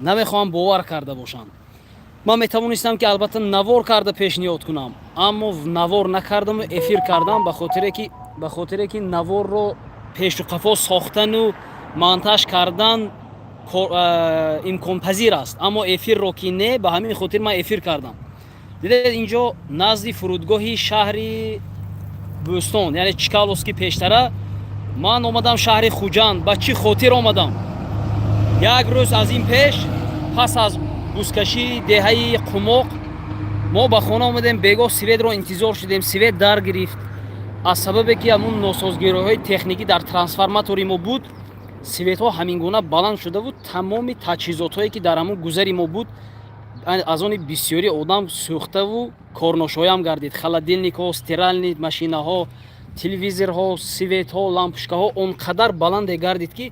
Намехоҳам бовар карда бошанд. Ман метавонистам, ки албатта навор карда пешниҳод кунам, аммо навор накардаму эфир кардам, ба хотире ки наворро пешу қафо сохтану монтаж кардан имконпазир аст, аммо эфирро ки не. Ба ҳамин хотир ман эфир кардам. Дидед, инҷо назди фурудгоҳи шаҳри Бӯстон, яъне Чкаловский пештара, ман омадам шаҳри Хуҷанд. Ба чӣ хотир омадам? Як рӯз аз ин пеш, пас аз бузкашии деҳаи Қумоқ, мо ба хона омадем. Бегоҳ светро интизор шудем, свет дар гирифт. Аз сабабе ки ҳамун носозгириҳои техникӣ дар трансформатори мо буд, светҳо ҳамин гуна баланд шуда буд. Тамоми таҷҳизотҳое, ки дар ҳамун гузари мо буд, аз они бисёри одам сӯхтаву корношоям гардид: холодильникҳо, стиральный машинаҳо, телевизорҳо, светҳо, лампочкаҳо. Он қадар баланде гардид, ки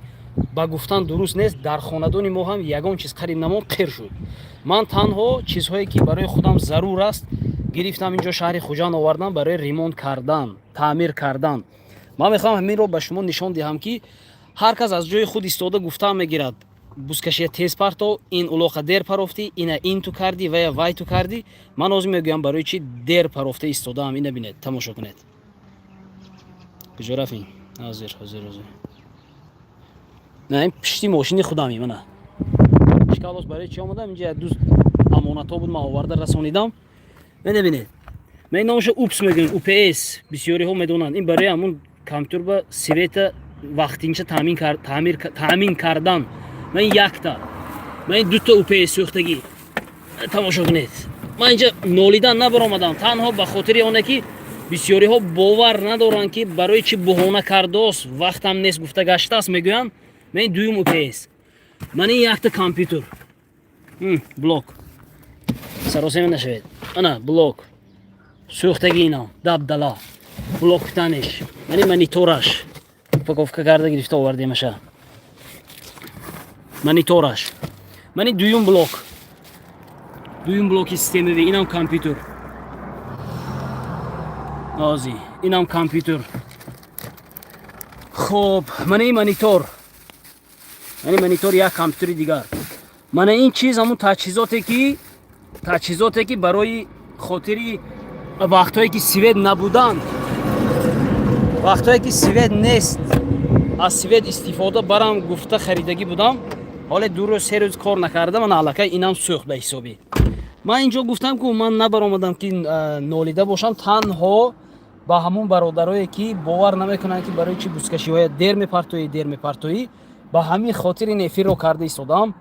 ба гуфтан дуруст нест. Дар хонадони мо ҳам ягон чиз қариб намон, қир шуд. Ман танҳо чизҳое, ки барои худам зарур аст, гирифтам, инҷо шаҳри Хуҷанд овардам барои ремонт кардан, таъмир кардан. Ман мехоҳам ҳаминро ба шумо нишон диҳам, ки ҳар кас аз ҷои худ истода гуфтаам мегирад: бузкашия тез парто, ин улоқа дер парофтӣ, ина ин ту кардӣ вая вай ту кардӣ. Ман ҳозир мегӯям, барои чӣ дер парофта истодаам. Ина бинед, тамошо кунед. Куҷо рафтем? Ҳозир, ҳозир, ҳозир. На, ин пишти мошини худами мана. Чкаловск барои чӣ омадам? Инҷа як дӯст амонатҳо буд, ман оварда расонидам. Мена бинед, ман ин номаша УПС мегӯем, УПС бисёриҳо медонанд. Ин барои ҳамун компютер ба света вақтинча таъмин кардан. Ман якта, ман ин дута УПС сӯхтагӣ, тамошо кунед. Ман инҷа нолидан набаромадам, танҳо ба хотири оне, ки бисёриҳо бовар надоранд, ки барои чӣ буҳона кардост, вақтам нест гуфта гаштааст, мегӯянд. Ман ин дуюм УПС, ман ин якта компютер, блок, саросема нашавед. Ана блок сӯхтагӣ, инам дабдала блок питаниш, ман ин монитораш, упаковка карда гирифта овардемаша, монитораш. Ман ин дуюм блок, дуюм блоки системави. Инам компютер ози, инам компютер. Хоб, мана ин монитор, мана ин монитор, як компютери дигар. Мана ин чиз ҳамун таҷҳизоте, ки барои хотири вақтҳое, ки свет набуданд, вақтҳое, ки свет нест, аз свет истифода барам гуфта харидагӣ будам. Ҳоле 2 рӯз, 3 рӯз кор накарда, мана аллакай инам сӯхт. Ба ҳисобӣ ман инҷо гуфтам, ку ман набаромадам, ки нолида бошам. Танҳо ба ҳамун бародарое, ки бовар намекунанд, ки барои чӣ бузкашиҳоя дер мепартоӣ, дер мепартоӣ, ба ҳамин хотир ин эфирро карда истодам.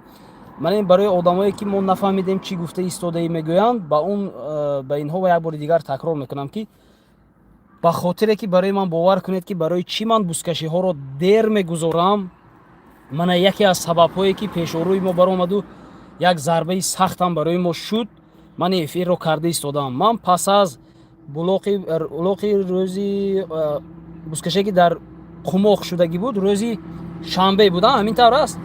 Ман ин барои одамое, ки мо нафаҳмидем, чӣ гуфта истодаӣ мегӯянд, ба он ба инҳо як бори дигар такрор мекунам, ки ба хотире ки барои ман бовар кунед, ки барои чӣ ман бузкашиҳоро дер мегузорам. Мана яке аз сабабҳое, ки пешорӯи мо баромаду як зарбаи сахтам барои мо шуд, ман эфирро карда истодам. Ман пас аз улоқи рӯзи бузкаше, ки дар Қумоқ шудагӣ буд, рӯзи шанбе будам, ҳамин тавр аст,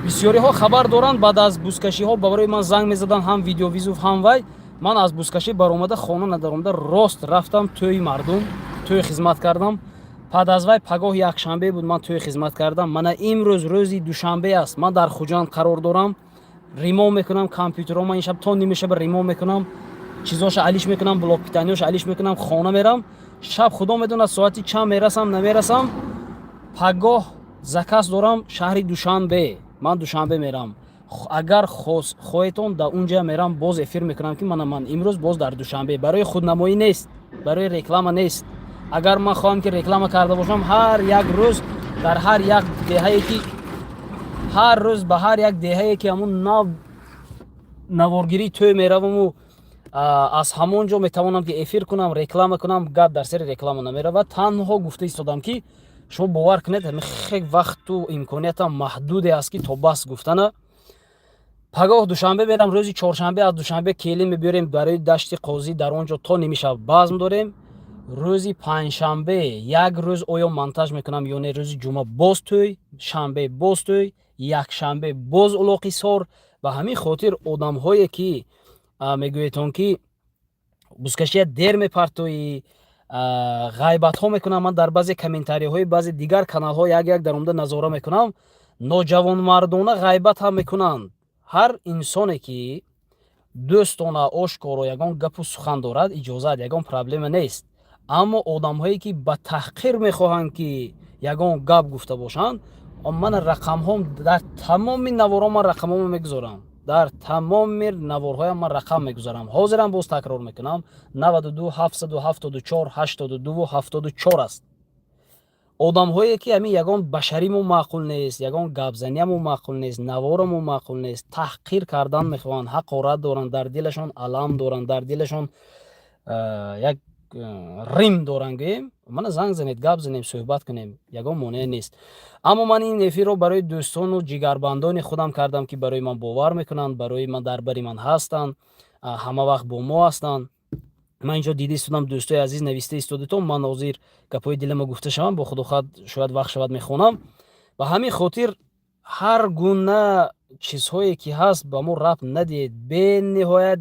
бисёриҳо хабар доранд. Баъд аз бузкашиҳо барои ман занг мезаданд, ҳам видеовызов, ҳам вай. Ман аз бузкашӣ баромада, хона надаромада, рост рафтам тӯи мардум, тӯи хизмат кардам. Баъд аз вай пагоҳ якшанбе буд, ман тӯи хизмат кардам. Мана имрӯз рӯзи душанбе аст, ман дар Хуҷанд қарор дорам, ремонт мекунам компютеро. Ман ин шаб то нима шаба ремонт мекунам, чизоша алиш мекунам, блок питаниёша алиш мекунам, хона мерам. Шаб худо медонад, соати чанд мерасам, намерасам. Пагоҳ заказ дорам шаҳри Душанбе, ман Душанбе мерам. Агар хоҳетон, да унҷа мерам, боз эфир мекунам, ки мана ман имрӯз боз дар Душанбе. Барои худнамоӣ нест, барои реклама нест. Агар ман хоҳам, ки реклама карда бошам, ҳар як рӯз дар ҳар як деҳае, ки ҳар рӯз ба ҳар як деҳае, ки ҳамун нав наворгирии тӯй мераваму аз ҳамон ҷо метавонам, ки эфир кунам, реклама кунам. Гап дар сари реклама намеравад. Танҳо гуфта истодам, ки шумо бовар кунед, хеле вақту имкониятам маҳдуде аст, ки то бас гуфтана. Пагоҳ Душанбе мерам, рӯзи чоршанбе аз Душанбе келин мебиёрем барои Дашти Қозӣ, дар он ҷо то нимишаб базм дорем. Рӯзи панҷшанбе як рӯз оё монтаж мекунам ё не. Рӯзи ҷумъа боз тӯй, шанбе боз тӯй, якшанбе боз улоқи сор. Ба ҳамин хотир одамҳое, ки мегӯедтон, ки бузкашия дер мепартоӣ, ғайбатҳо мекунам, ман дар баъзе комментариҳои баъзе дигар каналҳо як як даромада назора мекунам, ноҷавонмардона ғайбат ҳам мекунанд. Ҳар инсоне, ки дӯстона ошкоро ягон гапу сухан дорад, иҷозат, ягон проблема нест. Аммо одамҳое, ки ба таҳқир мехоҳанд, ки ягон гап гуфта бошанд, ман рақамҳом дар тамоми наворҳо, ман рақамҳомо мегузорам, дар тамоми наворҳоям ман рақам мегузорам. Ҳозирам боз такрор мекунам: 92 774 82 74 аст. Одамҳое, ки ҳамин ягон башаримо маъқул нест, ягон гапзаниямо маъқул нест, наворамо маъқул нест, таҳқир кардан мехоҳанд, ҳақорат доранд дар дилашон, алам доранд дар дилашон, як рим доранд, гӯем, мана занг занед, гап занем, суҳбат кунем, ягон монеа нест. Аммо ман ин эфирро барои дӯстону ҷигарбандони худам кардам, ки барои ман бовар мекунанд, барои ман дар бари ман ҳастанд, ҳама вақт бо мо ҳастанд. Ман инҷо дида истодам, дӯстои азиз, нависта истодитон. Ман ҳозир гапҳои дилама гуфта шавам, бо худохоҳад, шояд вақт шавад, мехонам. Ба ҳамин хотир ҳар гуна чизҳое ки ҳаст, ба мо рабт надиҳед. Бениҳоят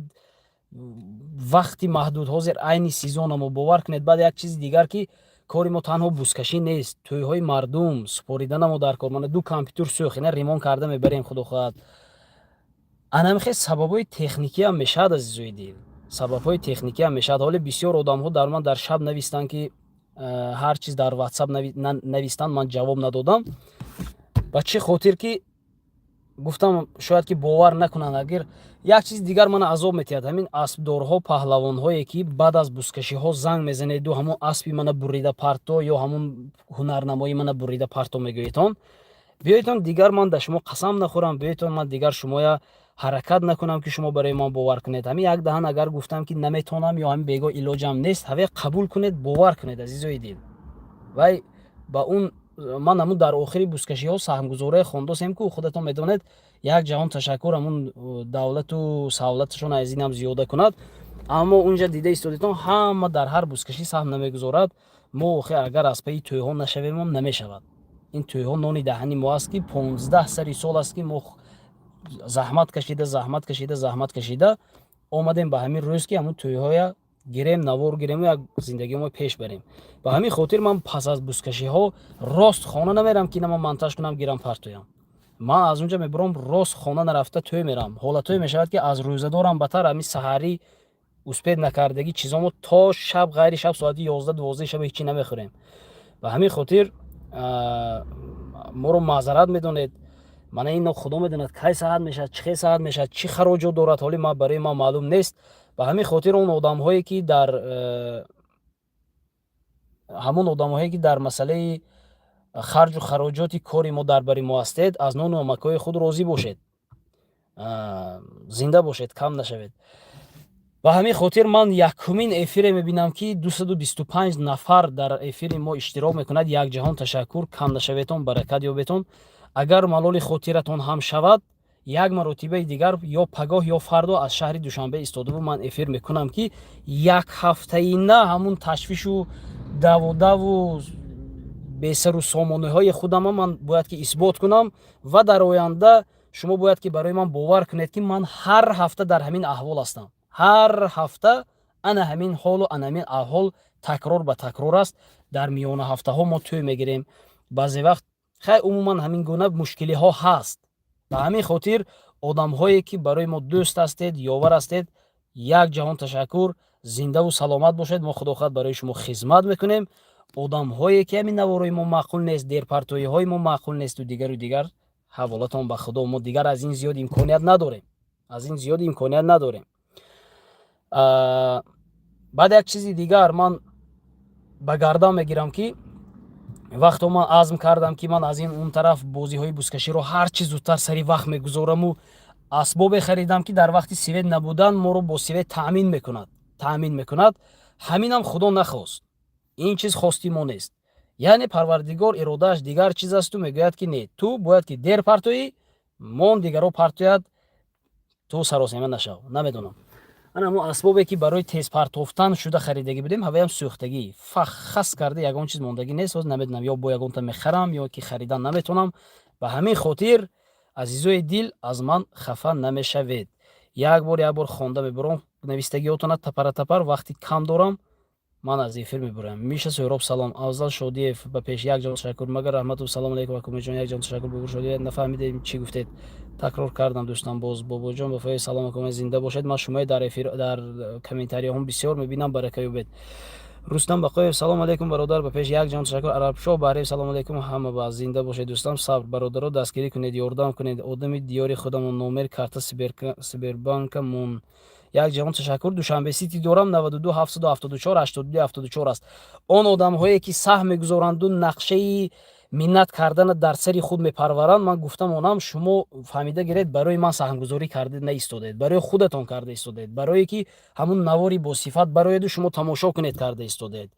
вақти маҳдуд, ҳозир айни сезонамо, бовар кунед. Баъд як чизи дигар, ки кори мо танҳо бузкашӣ нест, тӯйҳои мардум супориданамо дар кор. Мана ду компютер сӯх, ина ремонт карда мебарем, худо хоҳад. Анамихе сабабҳои техникиам мешавад, азизои дил, сабабҳои техникиам мешавад. Ҳоле бисёр одамҳо дар ман дар шаб навистанд, ки ҳар чиз дар Ватсап навистанд, ман ҷавоб надодам. Ба чӣ хотир? Ки гуфтам, шояд ки бовар накунанд. Агар як чизи дигар мана азоб метиҳад, ҳамин аспдорҳо, паҳлавонҳое, ки баъд аз бузкашиҳо занг мезанеду ҳамон аспи мана бурида парто ё ҳамон ҳунарнамои мана бурида парто мегӯедтон. Биёедтон, дигар ман да шумо қасам нахӯрам, биёедтон, ман дигар шумоя ҳаракат накунам, ки шумо барои ман бовар кунед. Ҳамин як даҳан агар гуфтам, ки наметонам ё ҳамин бего илоҷам нест, ҳаве қабул кунед, бовар кунед, азизои дил. Вай ба он ман ҳамун дар охири бузкашиҳо саҳмгузорие хондосем ку, худатон медонед. Як ҷаҳон ташаккур, ҳамун давлату савлаташон аз инам зиёда кунад. Аммо унҷа дида истодитон, ҳама дар ҳар бузкашӣ саҳм намегузорад. Мо охир агар аз пайи тӯйҳо нашавемам, намешавад. Ин тӯйҳо нони даҳани мо аст, ки 15 сари сол аст, ки мо заҳмат кашида, заҳмат кашида, заҳмат кашида омадем ба ҳамин рӯз, ки ҳамун тӯйҳоя гирем, навор гирему як зиндагимо пеш барем. Ба ҳамин хотир ман пас аз бузкашиҳо рост хона намерам, ки нама монтаж кунам, гирам, партоям. Ман аз унҷа мебурам, рост хона нарафта, тӯй мерам. Ҳолатҳое мешавад, ки аз рӯзадорам батар, ҳамин саҳарӣ успеть накардагӣ чизомо то шаб, ғайри шаб, соати 11, 12 шаба ҳечӣ намехӯрем. Ба ҳамин хотир моро маъзарат медонед. Мана ино худо медонад, кай саҳат мешавад, чӣ хел саҳат мешавад, чӣ хароҷот дорад, ҳоли барои ман маълум нест. Ба ҳамин хотир он одамҳое, ки дар ҳамон одамҳое, ки дар масъалаи харҷу хароҷоти кори мо дар бари мо ҳастед, аз нону намакҳои худ розӣ бошед, зинда бошед, кам нашавед. Ба ҳамин хотир ман якумин эфире мебинам, ки 225 нафар дар эфири мо иштирок мекунад. Як ҷаҳон ташаккур, кам нашаветон, баракат ёбетон. Агар малоли хотиратон ҳам шавад, як маротибаи дигар ё пагоҳ, ё фардо аз шаҳри Душанбе истодаву ман эфир мекунам, ки як ҳафтаина ҳамун ташвишу давудаву бесару сомониҳои худама ман бояд ки исбот кунам. Ва дар оянда шумо бояд ки барои ман бовар кунед, ки ман ҳар ҳафта дар ҳамин аҳвол ҳастам, ҳар ҳафта ана ҳамин ҳолу ана ҳамин аҳвол такрор ба такрор аст. Дар миёна ҳафтаҳо мо тӯй мегирем баъзе вақт. Хай, умуман ҳамин гуна мушкилиҳо ҳаст. Ба ҳамин хотир одамҳое, ки барои мо дӯст ҳастед, ёвар ҳастед, як ҷаҳон ташаккур, зиндаву саломат бошед. Мо, худо хоҳад, барои шумо хизмат мекунем. Одамҳое, ки ҳамин наворои мо маъқул нест, дерпартоиҳои мо маъқул несту дигару дигар, ҳаволатон ба худо. Мо дигар аз ин зиёд имконият надорем, аз ин зиёд имконият надорем. Баъд як чизи дигар ман ба гардан мегирам, ки вақто ман азм кардам, ки ман аз ин он тараф бозиҳои бузкаширо ҳар чи зудтар сари вақт мегузораму асбобе харидам, ки дар вақти свет набудан моро бо свет таъмин мекунад, таъмин мекунад. Ҳаминам худо нахост, ин чиз хости мо нест. Яъне Парвардигор иродааш дигар чиз асту мегӯяд, ки не, ту бояд ки дер партоӣ, мон дигаро партояд, ту саросема нашав. Намедонам, ана ҳамон асбобе, ки барои тезпартофтан шуда харидагӣ будем, ҳаваям сӯхтагӣ, фахас карда, ягон чиз мондагӣ нест. Ҳоз намедонам, ё бо ягонта мехарам, ё ки харидан наметонам. Ба ҳамин хотир, азизои дил, аз ман хафа намешавед. Як бор, як бор хонда мебурам навистагиҳотона тапара тапар. Вақти кам дорам, ман аз эфир мебурам. Миша Сӯҳроб, салом. Афзал Шодиев, ба пеш, як ҷон ташаккур. Магар Раҳматов, салом алейкум, акумиҷон, як ҷон ташаккур. Бобур Шодиев, нафаҳмидем, чӣ гуфтед. Такрор кардам, дӯстам. Боз Бобоҷон Вафои, салом акум, зинда бошед. Ман шумои дар эфир, дар комментарияҳом бисёр мебинам, барака ёбед. Рустам Бақоев, салом алейкум, бародар, ба пеш. Як ҷон ташаккур. Арабшоҳ Баҳриев, салом алейкум, ҳама ба зинда бошед, дӯстам. Сабр, бародаро, дастгирӣ кунед, ёрдам кунед, одами диёри худамон, номер карта Сбербанка мон. Як ҷаҳон ташаккур. Душанбе Сити дорам, 92 774 82 74 аст. Он одамҳое, ки саҳм мегузоранду нақшаи миннат кардана дар сари худ мепарваранд, ман гуфтам онам, шумо фаҳмида гиред, барои ман саҳмгузорӣ карда наистодаед, барои худатон карда истодаед, барое ки ҳамун навори босифат барояду шумо тамошо кунед карда истодаед.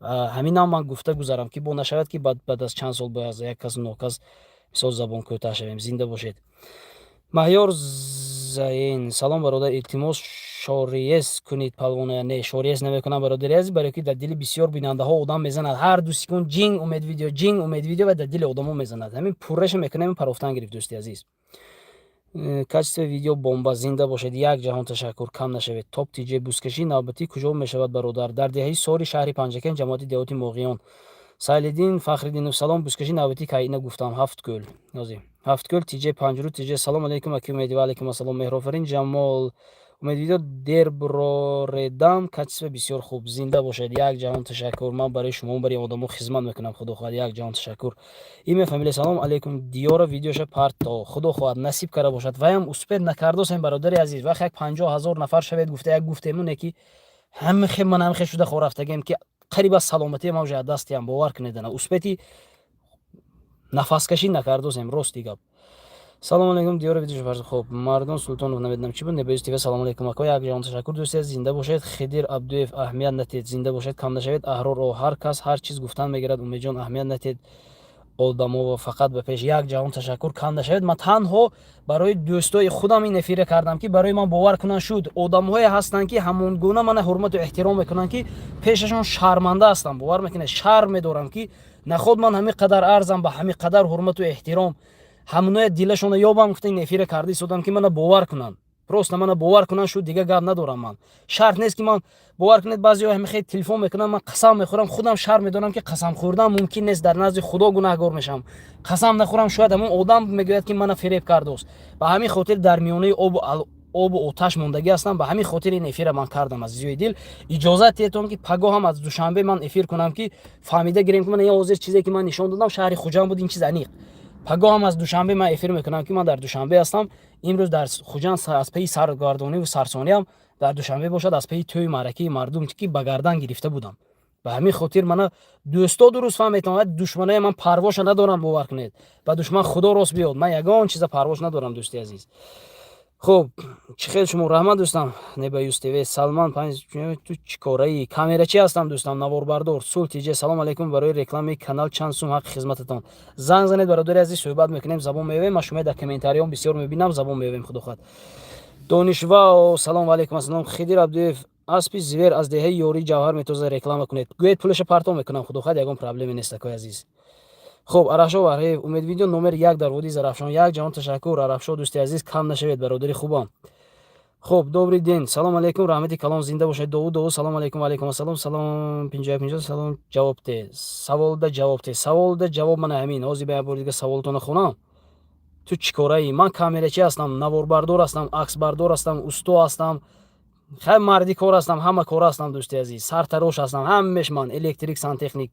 Ҳаминам ман гуфта гузарам, ки бо нашавад, ки баъд аз чанд сол бояд як кас нокас мисол забон кӯтаҳ шавем. Зинда бошед. Маҳёр Заин, салом, бародар, илтимос, шориес кунед палвоная. Не, шориес намекунам, бародари азиз, барое ки дар дили бисёр бинандаҳо одам мезанад. Ҳар 2 секунд ҷинг Умед Видео, ҷинг Умед Видео ва дар дили одамо мезанад. Ҳамин пурраша мекунем, парофтан гирифт, дӯсти азиз. Качество видео бомба, зинда бошед. Як ҷаҳон ташаккур, кам нашавед. Топ тиҷ, бузкашӣ навбатӣ куҷо мешавад, бародар? Дар деҳаи Сори, шаҳри Панҷакент, ҷамоати деҳоти Моғиён. Сайлиддин Фахриддинов, салом, бузкашӣ навбатӣ кай? Ина гуфтам, Ҳафткӯл, Ҳафткӯл тиҷ, Панҷрӯд тиҷ. Салом алейкум, аки Умеди. Ва алейкум ассалом. Меҳрофарин Ҷамол, Умед Видео дер броредам, качество бисёр хуб, зинда бошед. Як ҷаҳон ташаккур. Ман барои шумо, барои одамо хизмат мекунам, худо хоҳад. Як ҷаҳон ташаккур. Имя, фамилия. Салом алейкум, Диёра видеоша парто, худо хоҳад, насиб карда бошад. Ваям успеть накардосем, бародари азиз. Вақт як 50 000 нафар шавед гуфта як гуфтемуне, ки ҳамихе ман ҳамихе шуда хорафтагем, ки қариб аз саломатиам уже аз дастиам, бовар кунед, ана успеть и нафаскашӣ накардосем, рости гап. Салому алейкум, Диёра видео. Хуб, Мардон Султонов, намедонам чӣ буд. Небоиз ТВ, салому алейкум, ако, як ҷаҳон ташаккур, дӯсти азиз, зинда бошед. Хидир Абдуев, аҳамият натиҳед, зинда бошед, кам нашавед. Аҳрор о, ҳар кас ҳар чиз гуфтан мегирад. Умедҷон, аҳамият натиҳед одамова, фақат ба пеш. Як ҷаҳон ташаккур, кам нашавед. Ман танҳо барои дӯстои худам ин эфира кардам, ки барои ман бовар кунанд шуд. Одамҳое ҳастанд, ки ҳамон гуна мана ҳурмату эҳтиром мекунанд, ки пешашон шарманда ҳастам, бовар мекунед, шарм медорам, ки наход ман ҳамин қадар арзам ба ҳамин қадар ҳурмату эҳтиром. Ҳамоное дилашона ёбам гуфта ин эфира карда истодам, ки мана бовар кунанд, просто мана бовар кунанд шуд, дига гап надорам. Ман шарт нест, ки ман, бовар кунед, баъзеҳо ҳамихе телефон мекунанд, ман қасам мехӯрам, худам шарм медорам, ки қасам хӯрдан мумкин нест, дар назди Худо гунаҳгор мешавам. Қасам нахӯрам, шояд ҳамон одам мегӯяд, ки мана фиреб кардост. Ба ҳамин хотир дар миёнаи обу оташ мондагӣ ҳастам. Ба ҳамин хотир ин эфира ман кардам. Азизои дил, иҷозат диҳетон, ки пагоҳ ҳам аз Душанбе ман эфир кунам, ки фаҳмида гирем, ки ман ҳозир чизе, ки ман нишон додам, шаҳри Хуҷанд буд, ин чиз аниқ. Пагоҳ ҳам аз Душанбе ман эфир мекунам, ки ман дар Душанбе ҳастам. Имрӯз дар Хуҷанд аз паи саргардониву сарсониам, дар Душанбе бошад аз паи тӯи маъракаи мардум, ки ба гардан гирифта будам. Ба ҳамин хотир мана дӯсто дуруст фаҳметон, душманои ман парвоша надорам, бовар кунед, ба душман Худо рост биёд, ман ягон чиза парвош надорам, дӯсти азиз. Хуб, чӣ хел шумо? Раҳмат, дӯстам. Небаюс ТВ, Салман, ту чӣ кораӣ? Камерачӣ ҳастам, дӯстам, наворбардор. Сул тиҷ, салом алейкум, барои рекламаи канал чанд сум ҳаққи хизмататон? Занг занед, бародари азиз, суҳбат мекунем, забон меёвем. Ман шумо дар комментариём бисёр мебинам, забон меёвем, худо хоҳад. Донишва, салом, алейкум ассалом. Хидир Абдуев, аспи зивер аз деҳаи Ёрӣ ҷавҳар метоза, реклама кунед, гӯед, пулаша парто мекунам, худо хоҳад, ягон проблеме нест, акои азиз. Хуб, Арабшо Варҳеев, Умед Видео номер як дар водии Зарафшон. Як ҷаҳон ташаккур, Арабшо, дӯсти азиз, кам нашавед, бародари хубам. Хуб, добрый день, салом алейкум, раҳмати калом, зинда бошед. Довуд Довуд, салом алейкум. Алейкум ассалом. Салом, 50 50, салом, ҷавоб те, саволда ҷавоб те, саволда ҷавоб мана ҳамин. Ҳозир ба як бори дига саволтона хонам. Ту чӣ кораӣ? Ман камерачӣ ҳастам, наворбардор ҳастам, аксбардор ҳастам, усто ҳастам, хай, марди кор ҳастам, ҳама кор ҳастам, дӯсти азиз, сартарош ҳастам, ҳамеш ман электрик, сантехник.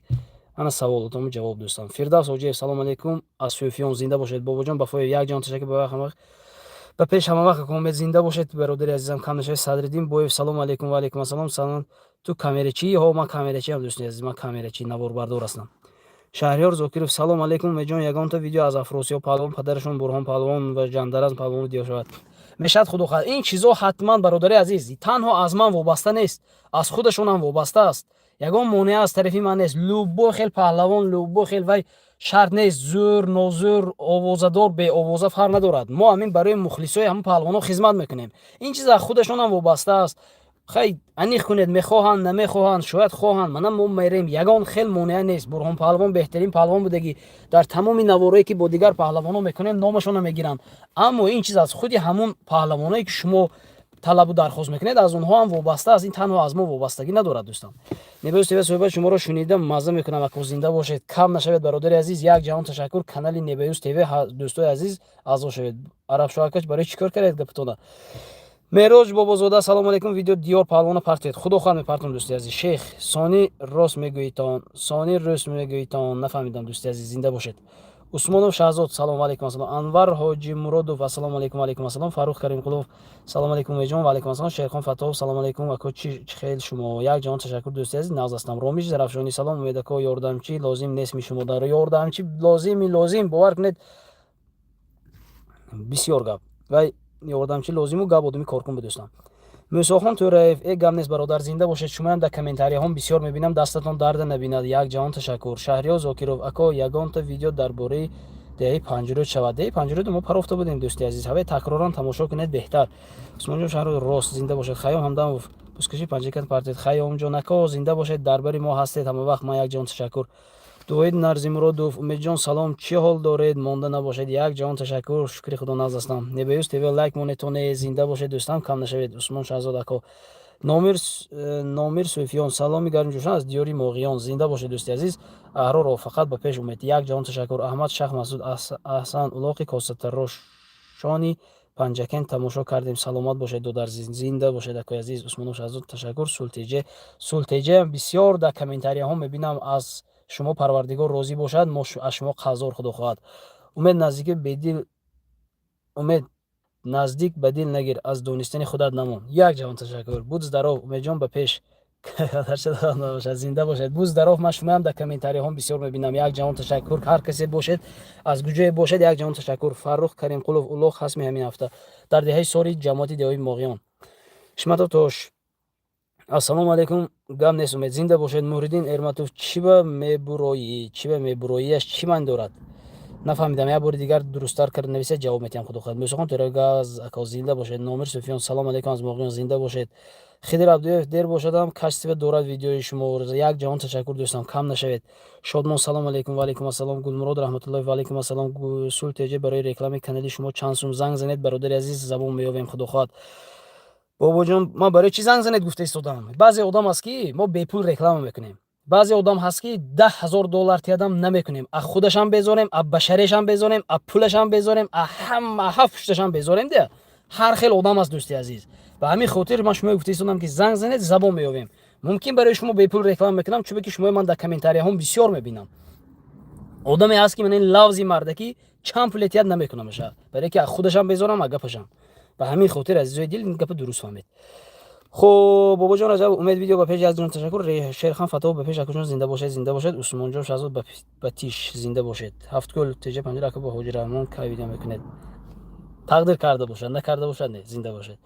Ана саволотому ҷавоб, дӯстам. Фирдавс Ҳоҷиев, салом алейкум аз Сӯфиён, зинда бошед. Бобоҷон Бафоев, як ҷон ташаккур, ба пеш ҳама вақт, комед, зинда бошед, бародари азизам, кам нашавед. Садриддин Боев, салому алейкум. Ва алейкум ассалом. Салом, ту камерачӣ? Ҳо, ман камерачиам, дӯстони азиз, ман камерачӣ, наворбардор ҳастам. Шаҳриёр Зокиров, салом алейкум, Умедҷон, ягонта видео аз Афросиёб паҳлавон, падарашон Бурҳон паҳлавон ва Ҷандараз паҳлавон видео шавад? Мешавад, худо хоҳад, ин чизо ҳатман, бародари азиз, танҳо аз ман вобаста нест, аз худашонам вобаста аст. Ягон монеа аз тарафи ман нест. Любой хел паҳлавон, любой хел вай шарт нест, зӯр, нозӯр, овозадор, беовоза фарқ надорад. Мо ҳамин барои мухлисои ҳамин паҳлавонҳо хизмат мекунем. Ин чиз аз худашонам вобаста аст. Хай, аниқ кунед, мехоҳанд, намехоҳанд, шояд хоҳанд, мана мо мерем, ягон хел монеа нест. Бурҳон паҳлавон беҳтарин паҳлавон будагӣ, дар тамоми наворое, ки бо дигар паҳлавонҳо мекунем, номашонро мегиранд. Аммо ин чиз аз худи ҳамун паҳлавоное, ки шумо Талабу дархост мекунед, аз онҳо ҳам вобаста аст. Ин танҳо аз мо вобастагӣ надорад, дӯстон. Небеюс ТВ, суҳбат шуморо шунида мазза мекунам. Ако, зинда бошед, кам нашавед, бародари азиз. Як ҷаҳон ташаккур. Канали Небеюс ТВ, дӯстои азиз, аъзо шавед. Арабшоакач, барои чӣ кор кардед гапатона? Мероҷ Бобозода, салому алейкум. Видео Диёр Паҳлавона партед, худо хоҳад, мепартам, дӯсти азиз. Шейх Сони, рост мегӯитон? Сони, рост мегӯитон? Нафаҳмидам, дӯсти азиз. Зинда бошед. Усмонов Шаҳзод, салому алейкум, ассалом. Анвар Ҳоҷимуродов, ассалому алейкум. Алейкум ассалом. Фаррух Каримқулов, салому алейкум, умедҷон. Ва алейкум ассалом. Шерхон Фаттоҳов, салому алейкум, ако, чӣ хел шумо? Як ҷаҳон ташаккур, дӯсти азиз, нағз ҳастам. Ромиш Зарафшонӣ, салом, Умед ако, ёрдамчӣ лозим нестми шумо? Дар ёрдамчӣ лозими, лозим, бовар кунед, бисёр гап вай ёрдамчӣ лозиму гап одами коркун бу, дӯстам. Мӯсохон Тӯраев, э, гап нест, бародар, зинда бошед. Шумоям дар комментарияҳом бисёр мебинам, дастатон дарда набинад. Як ҷаҳон ташаккур. Шаҳриёр Зокиров, ако, ягонта видео дар бораи деҳаи Панҷрӯд шавад. Деҳаи Панҷрӯд мо парофта будем, дӯсти азиз, ҳавай такроран тамошо кунед беҳтар. Усмонҷон Шаҳрӯ, рост, зинда бошед. Хайём Ҳамдамов, бузкаши Панҷакент партед. Хайёмҷон ако, зинда бошед, дар бари мо ҳастед ҳама вақт. Ман як ҷаҳон ташаккур. Дуоид Нарзимуродов, Умедҷон, салом, чӣ ҳол доред? Монда набошед. Як ҷаҳон ташаккур, шукри Худо, нағз ҳастам. Небеюс ТВ, лайк монетоне, зинда бошед, дӯстам, кам нашавед. Усмон Шаҳзод ако, Номир, Номир Суфиён, саломи гармҷӯшон аз диёри Моғиён. Зинда бошед, дӯсти азиз. Аҳроро фақат ба пеш, Умед. Як ҷаҳон ташаккур. Аҳмад Шах Масуд, аҳсан, улоқи косатарошони Панҷакент тамошо кардем. Саломат бошед, додар, зинда бошед, акои азиз. Усмонов Шаҳзод, ташаккур. Султеҷе, Султеҷеам бисёр дар комментарияҳо мебинам. Аз шумо Парвардигор розӣ бошад, мо аз шумо қарздор, худо хоҳад. Умед наздики бедил, Умед, наздик ба дил нагир, аз донистани худат намон. Як ҷаҳон ташаккур. Будь здоров, Умедҷон, ба пеш бошад, зинда бошед. Будь здоров. Ман шумоям дар комментарияҳом бисёр мебинам. Як ҷаҳон ташаккур. Ҳар касе бошед, аз куҷое бошед, як ҷаҳон ташаккур. Фаррух Каримқулов, улоқ ҳастми ҳамин ҳафта дар деҳаи Сори, ҷамоати деҳои Моғиён. Ҳишматов Тош, ассалому алайкум. Гап нест, Умед, зинда бошед. Муҳриддин Эрматов, чӣ ба мебуроӣ? Чӣ ба мебуроияш чӣ маъни дорад, нафаҳмидам. Як бори дигар дурусттар карда нависед, ҷавоб метиҳам, худо хоҳад. Мӯсохон Терагаз ако, зинда бошед. Номир Суфиён, салому алайкум, аз Моғиён. Зинда бошед. Хидир Абдуев, дер бошадам, качество дорад видеои шумо. Як ҷаҳон ташаккур, дӯстам, кам нашавед. Шодмон, салому алайкум. Ва алайкум ассалом. Гулмурод Раҳматуллоев, ва алайкум ассалом. Сул Теҷе, барои рекламаи канали шумо чанд сум? Занг занед, бародари азиз, забон меёбем, худо хоҳад. Бобоҷон, ман барои чӣ занг занед гуфта истодам. Баъзе одам аст, ки мо бепул реклама мекунем, баъзе одам ҳаст, ки 10 000 доллар тиядам намекунем. А худашам безорем, а башарешам безорем, а пулашам безорем, а ҳама ҳафт пушташам безорем. Дия, ҳар хел одам аст, дӯсти азиз. Ба ҳамин хотир ман шумо гуфта истодам, ки занг занед, забон меёбем. Мумкин, барои шумо бепул реклама мекунам, чунки ки шумои ман дар комментарияҳом бисёр мебинам. Одаме ҳаст, ки ман ин лавзи мардакӣ чанд пуле тият намекунамаша, барое ки худашам безорам, а гапашам. Ба ҳамин хотир, азизои дил, ин гапа дуруст фаҳмед. Хуб, Бобоҷон Раҷаб, Умед, видео ба пеш. Язҷон, ташаккур. Шерхан Фатоҳ, ба пеш, акоҷон, зинда бошед, зинда бошед. Усмонҷон Шаҳзод, ба тиш, зинда бошед. Ҳафткӯл теҷа панҷара, ака, бо Ҳоҷи Раҳмон кай видео мекунед? Тақдир карда бошад, накарда бошад, не. Зинда бошед.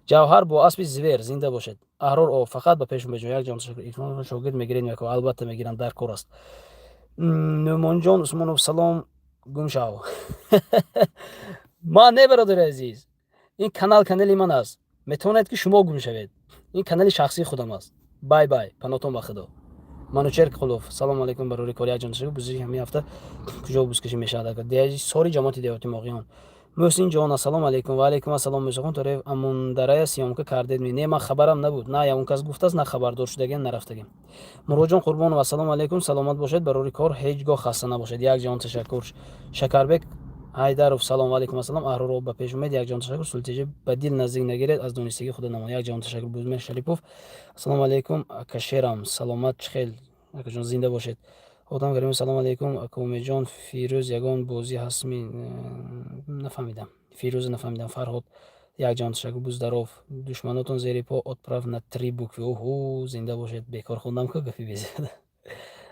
Ҷавҳар бо аспи звер, зинда бошед. Аҳрор о, фақат ба пеш, Умедҷон. Як ҷон ташаккур. Ирфон, шогирд мегиред? Меко, албатта мегирам, дар кор аст. Нӯъмонҷон Усмонов, салом. Гум шав. Ман не, бародари азиз, ин канал канали ман аст, метавонед, ки шумо гум шавед. Ин канали шахсии худам аст. Бай бай, панотон ба Худо. Манучер Қулов, салому алайкум, барори кори. Як ҷон ташаккур. Бузии ҳамин ҳафта куҷо бузкашӣ мешавад? Сори, ҷамоати деҳоти Моғиён. Муҳсин ҷон, ассалому алайкум. Ва алайкум ассалом. Мусохон Тореев, Амундарая съёмка кардед? Не, ман хабарам набуд, на ягон кас гуфтааст, на хабардор шудагем, нарафтагем. Муроҷон Қурбонов, ассалому алайкум. Саломат бошед, барори кор, ҳеҷ гоҳ хаста набошед. Як ҷон ташаккур. Шакарбек Ҳайдаров, салом. Алайкум ассалом. Аҳророб, ба пеш, Умед. Як ҷон ташаккур. Султеҷа, ба дил наздик нагиред, аз донистагии худа намон. Як ҷон ташаккур. Бузмер Шарипов, ассалому алайкум, акашерам, саломат, чӣ хел, акаҷон, зинда бошед. Одам Каримов, салому алайкум, ака Умедҷон. Фирӯз, ягон бозӣ ҳастми? Нафаҳмидам, Фирӯза нафаҳмидам. Фарҳод, як ҷон ташаккур. Будь здоров. Душманотон зери по, отправь на три буквы. Оҳу, зинда бошед. Бекор хондам ку гапи безиёда.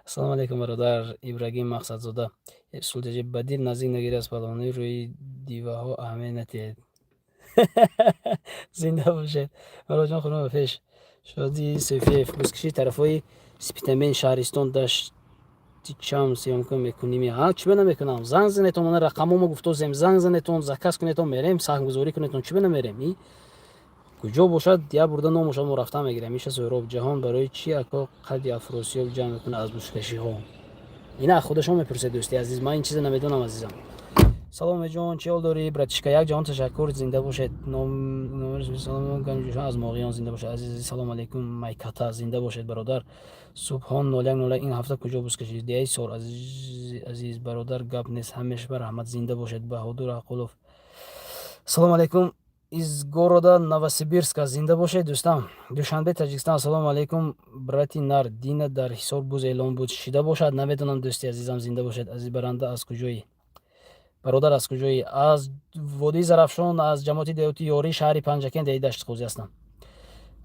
Ассалому алайкум, бародар Ибрагим Мақсадзода. Султеҷа, ба дил наздик нагиред, аз паҳлавонои рӯи диваҳо аҳамият натиҳед. Зинда бошед. Муроҷон хурм, ба пеш. Шоди Суфиев, бузкашии тарафҳои Спитамен, шаҳристон, Даштичам съёмка мекунем? Ҳа, чӣ ба намекунам? Занг занетон, мана рақамомо гуфтозем, занг занетон, заказ кунетон, мерем, саҳмгузорӣ кунетон, чӣ ба намерем? И куҷо бошад, як бурда номошад, мо рафтан мегирем. Иша Суҳроб Ҷаҳон, барои чӣ ако қади Афросиёб ҷамъ мекунад аз бузкашиҳо? Ина худашон мепурсед, дӯсти азиз, ман ин чиза намедонам, азизам. Салом, ҷон, чӣ ҳол дорӣ, братишка? Як ҷаҳон ташаккур, зинда бошед. Аз Моғиён, зинда бошед, азиз. Салом алейкум, майката, зинда бошед, бародар. Субҳон 0101, ин ҳафта куҷо буз кашид? Деҳаи Сор, азиз бародар, гап нест, ҳамеша ба раҳмат, зинда бошед. Баҳодур Ақулов, салом алейкум, из города Новосибирска, зинда бошед, дӯстам. Душанбе, Таҷикистон, ассалому алайкум, брати нар. Дина дар Ҳисор буз эълон буд, шида бошад, намедонам, дӯсти азизам, зинда бошед. Азиз баранда, аз куҷоӣ, бародар, аз куҷоӣ? Аз водии Зарафшон, аз ҷамоати деҳоти Ёрӣ, шаҳри Панҷакент, деҳаи Дашти Қозӣ ҳастам.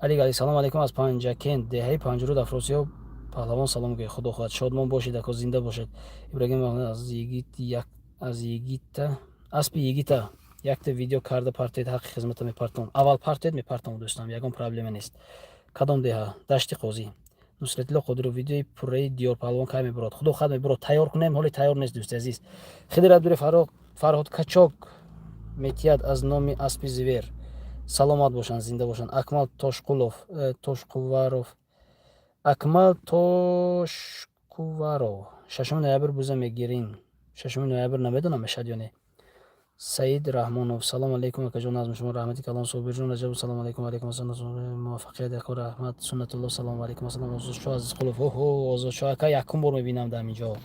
Алигали, салом алайкум, аз Панҷакент, деҳаи Панҷруд, Афросиёб паҳлавон салом гӯй. Худо хоҳад, шодмон бошед, ако, зинда бошед. Ибрагим аз йигит, аз йигита, аспи йигита якта видео карда партоед, ҳаққи хизмата мепартом. Аввал партоед, мепартом, дӯстам, ягон проблема нест. Кадом деҳа? Дашти Қозӣ. Нусратилло Қодиров, видеои пурраи Диёр паҳлавон кай мебурад? Худо хоҳад, мебурад, тайёр кунем, ҳоле тайёр нест, дӯсти азиз. Хидир Абдури, Фарҳод Качок метиҳад аз номи аспи Зивер, саломат бошанд, зинда бошанд. Акмал Тошқулов, Тошқуваров, Акмал Тошкуваров, 6 ноябр буза мегирин? 6 ноябр намедонам, мешавад ё не. Саид Раҳмонов, салом алейкум, акаҷон, назми шумо, раҳмати калон. Собирҷон Раҷабов, салом алейкум. Алейкум ассалом, муваффақият, яко, раҳмат. Суннатулло, салом алейкум, ассалом. Озодшоҳ Азизқулов, оҳо, Озодшоҳ ака, якум бор мебинам дар ҳамин ҷо.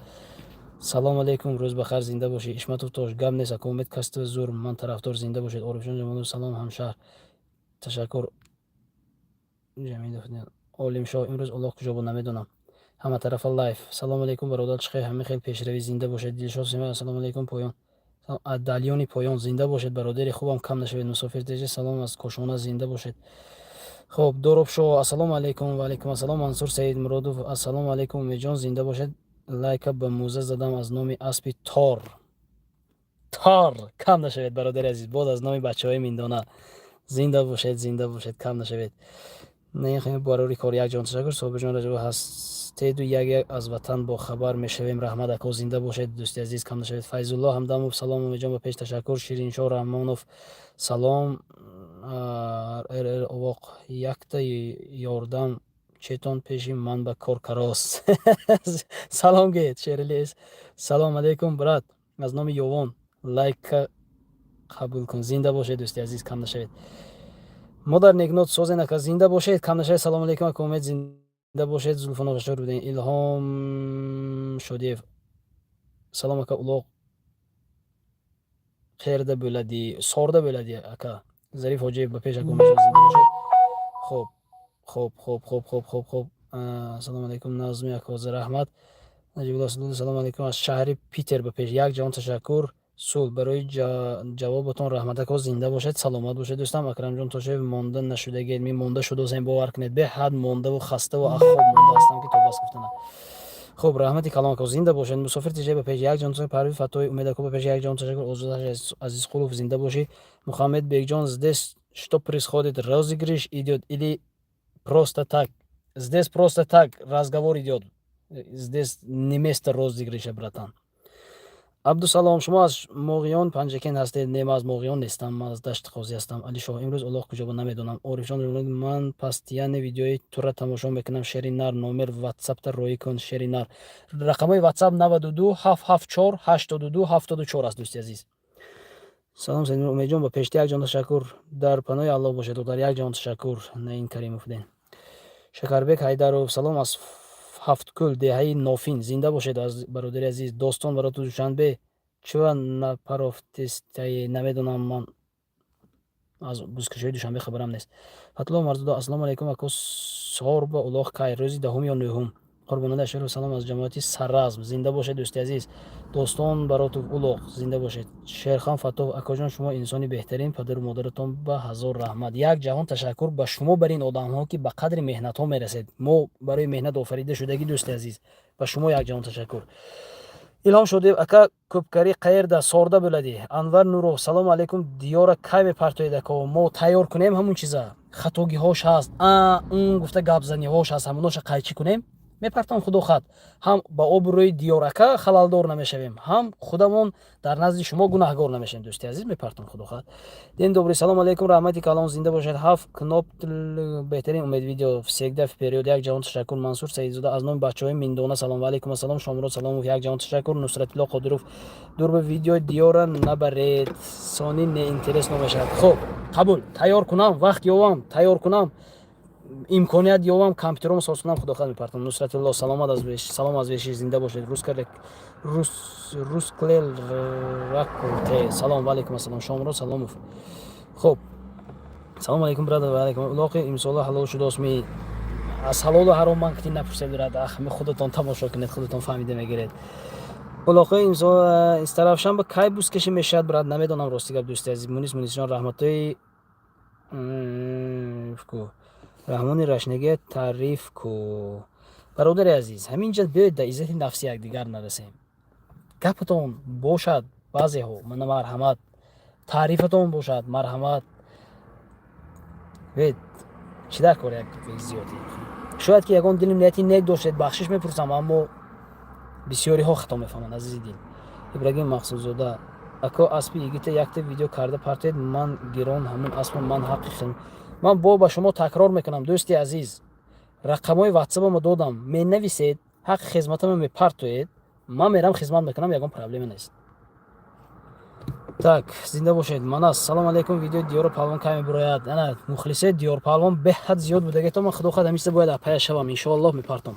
Салом алейкум, рӯз бахайр, зинда бошӣ. Ишматов Тош, гап нест, ака Умед, каства зур, ман тарафдор, зинда бошед. Орифҷон Ҷамолов, салом, ҳамшаҳр, ташаккур. Ҷамилов Олимшоҳ, имрӯз Улоғ куҷо буд, намедонам. Ҳама тарафа лайф. Салом алейкум, бародар, чӣ хел, ҳамин хел пешравӣ, зинда бошед. Дилшод Сима, ассалому алейкум, поён далёни поён, зинда бошед, бародари хубам, кам нашавед. Мусофир Теҷа, салом аз Кошона, зинда бошед. Хуб, Доробшоҳ, ассалому алейкум. Ва алейкум ассалом. Мансур Саидмуродов, ассалому алейкум, Умедҷон, зинда бошед. Лайка ба мӯза задам аз номи аспи Тор, Тор, кам нашавед, бародари азиз. Боз аз номи бачаҳои Миндона, зинда бошед, зинда бошед, кам нашавед. Барори кор, як ҷон ташаккур. Собирҷон Раҷабов, ҳастеду як як аз ватан бохабар мешавем, раҳмат, ако, зинда бошед, дӯсти азиз, кам нашавед. Файзулло Ҳамдамов, салом, Умедҷон, ба пеш, ташаккур. Шириншоҳ Раҳмонов, салом. Рр Овоқ, якта ёрдам четон пеши ман ба кор карост, салом гӯед. Шералиес, салом алейкум, брат, аз номи Ёвон лайка қабул кун, зинда бошед, дӯсти азиз, кам нашавед. Модар Некнот, созен, ака, зинда бошед, кам нашавед. Салом алейкум, ака Умед, зинда бошед. Зулфуно шур будем. Илҳом Шодиев, салом, ака, улоқ қерда бӯлади? Сорда бӯлади, ака. Зариф Ҳоҷиев, ба пеш, ака Умедҷон, зинда бошед. Хоб, хоб, хоб, хоб, хоб, хоб, хоб. Ассалому алайкум, назми акози, раҳмат. Наҷибулло, салому алайкум, аз шаҳри Питер, ба пеш, як ҷаҳон ташаккур. Сул барои ҷавоботон, раҳмат, ако, зинда бошед, саломат бошед, дӯстам. Акрамҷон Тошаев, монда нашудагед? Ми монда шудосем, бовар кунед, беҳад мондаву хаставу ахоб монда ҳастам, ки то бас гуфтана. Хуб, раҳмати калом, ако, зинда бошед. Мусофир Тиҷай, ба пеш, як ҷон. Парвиз Фаттои, Умед ако, ба пеш, як ҷон ташаккур. Озод Азизқулов, зинда бошӣ. Мухаммед Бекҷон, здесь что происходит? Розыгрыш идет или просто так? Здесь просто так разговор идет, здесь не место розыгрыша, братан. Абдусалом, шумо аз Моғиён, Панҷакент ҳастед? Не, ман аз Моғиён нестам, ман аз Дашти Қозӣ ҳастам. Алишоҳ, имрӯз Улоғ куҷо буд, намедонам. Орифҷон, ман постоянно видеои тура тамошо мекунам, шери нар, номер ватсапта роӣ кун, шери нар. Рақамҳои ватсап 92 774 82 74 аст, дӯсти азиз. Салом, Саид Умедҷон, ба пешти, як ҷон ташаккур, дар паноҳи Аллоҳ бошед, додар, як ҷон ташаккур. Наин Каримов ден. Шакарбек Ҳайдаров, салом аз Ҳафткӯл, деҳаи Нофин, зинда бошед, аз бародари азиз. Достон бароту, Душанбе чӯа напарофтестае? Намедонам, ман аз бузкашиҳои Душанбе хабарам нест. Фатло Марзудо, ассалому алайкум, ако, сорба улоғ кай, рӯзи 10-ум ё 9-ум? Қурбоналӣ Аширов, салом аз ҷамоати Сарразм, зинда бошед, дӯсти азиз. Достон Баротов, улоғ, зинда бошед. Шерхан Фаттоҳ, акоҷон, шумо инсони беҳтарин, падару модаратон ба ҳазор раҳмат. Як ҷаҳон ташаккур ба шумо, бар ин одамҳо, ки ба қадри меҳнатҳо мерасед. Мо барои меҳнат офарида шудагӣ, дӯсти азиз, ба шумо як ҷаҳон ташаккур. Илҳом Шодиев, ака, кӯпкарӣ қаерда? Сорда буладӣ. Анвар Нуров, салому алайкум, диёра кай мепартоед, ако? Мо тайёр кунем ҳамун чиза, хатогиҳош ҳаст, а ун гуфта гапзаниҳош ҳаст, ҳамуноша қайчӣ кунем. Мепартам, худо хоҳад, ҳам ба обрӯи Диёрака халалдор намешавем, ҳам худамон дар назди шумо гунаҳгор намешавем. Дӯсти азиз, мепартам, худо хоҳад. День добрый, салом алейкум, раҳмати калон, зинда бошед. Ҳафт кноп беҳтарин, Умед Видео всегда вперёд. Як ҷаҳон ташаккур. Мансур Саидзода, аз номи бачаҳои Миндона салом. Ва алейкум ассалом. Шомурод Саломов, як ҷаҳон ташаккур. Нусратилло Қодиров, дурба видеои Диёра набаред, сони неинтересно мешавад. Хуб, қабул, тайёр кунам, вақт ёвам, тайёр кунам, имконият ёвам, компютером соз кунам, худо хоҳад, мепартам. Нусратулло, саломат, аз салом аз веши, зинда бошед. Русклел ракте, салом. Ва алейкум ассалом. Шомурод Саломов, хуб, салом алейкум, брат. Ва алейкум. Улоқи имсола ҳалол шудост ми? Аз ҳалолу ҳаром ман кити напурсед, брат. Ах, худатон тамошо кунед, худатон фаҳмида мегиред. Улоқи имсол Истаравшанба кай бузкашӣ мешавад, брат? Намедонам, рости гап, дӯсти азиз. Мунис, Мунисҷон, раҳматои ку Раҳмони Рашнагия таъриф ку. Бародари азиз, ҳамин ҷа биёед, дар иззати нафси якдигар нарасем. Гапатон бошад, баъзеҳо мана, марҳамат, таърифатон бошад, марҳамат. Биёед, чӣ дар кор як зиёдӣ? Шояд ки ягон дили нияти нек доштед, бахшиш мепурсам, аммо бисёриҳо хато мефаҳманд, азизи дил. Ибрагим Мақсудзода, ако, аспи игита якта видео карда партоед, ман гирон ҳамун аспо, ман ҳаққи ман бо ба шумо такрор мекунам, дӯсти азиз, рақамҳои ватсапамо додам, менависед, ҳаққи хизматамо мепартоед, ман мерам, хизмат мекунам, ягон проблема нест. Так, зинда бошед. Манас, салом алейкум, видеои Диёро Палвон кай мебирояд? Ана, мухлисои Диёр Палвон беҳад зиёд будагето, ман, худо хоҳад, ҳамиса бояд апая шавам, иншоаллоҳ, мепартом.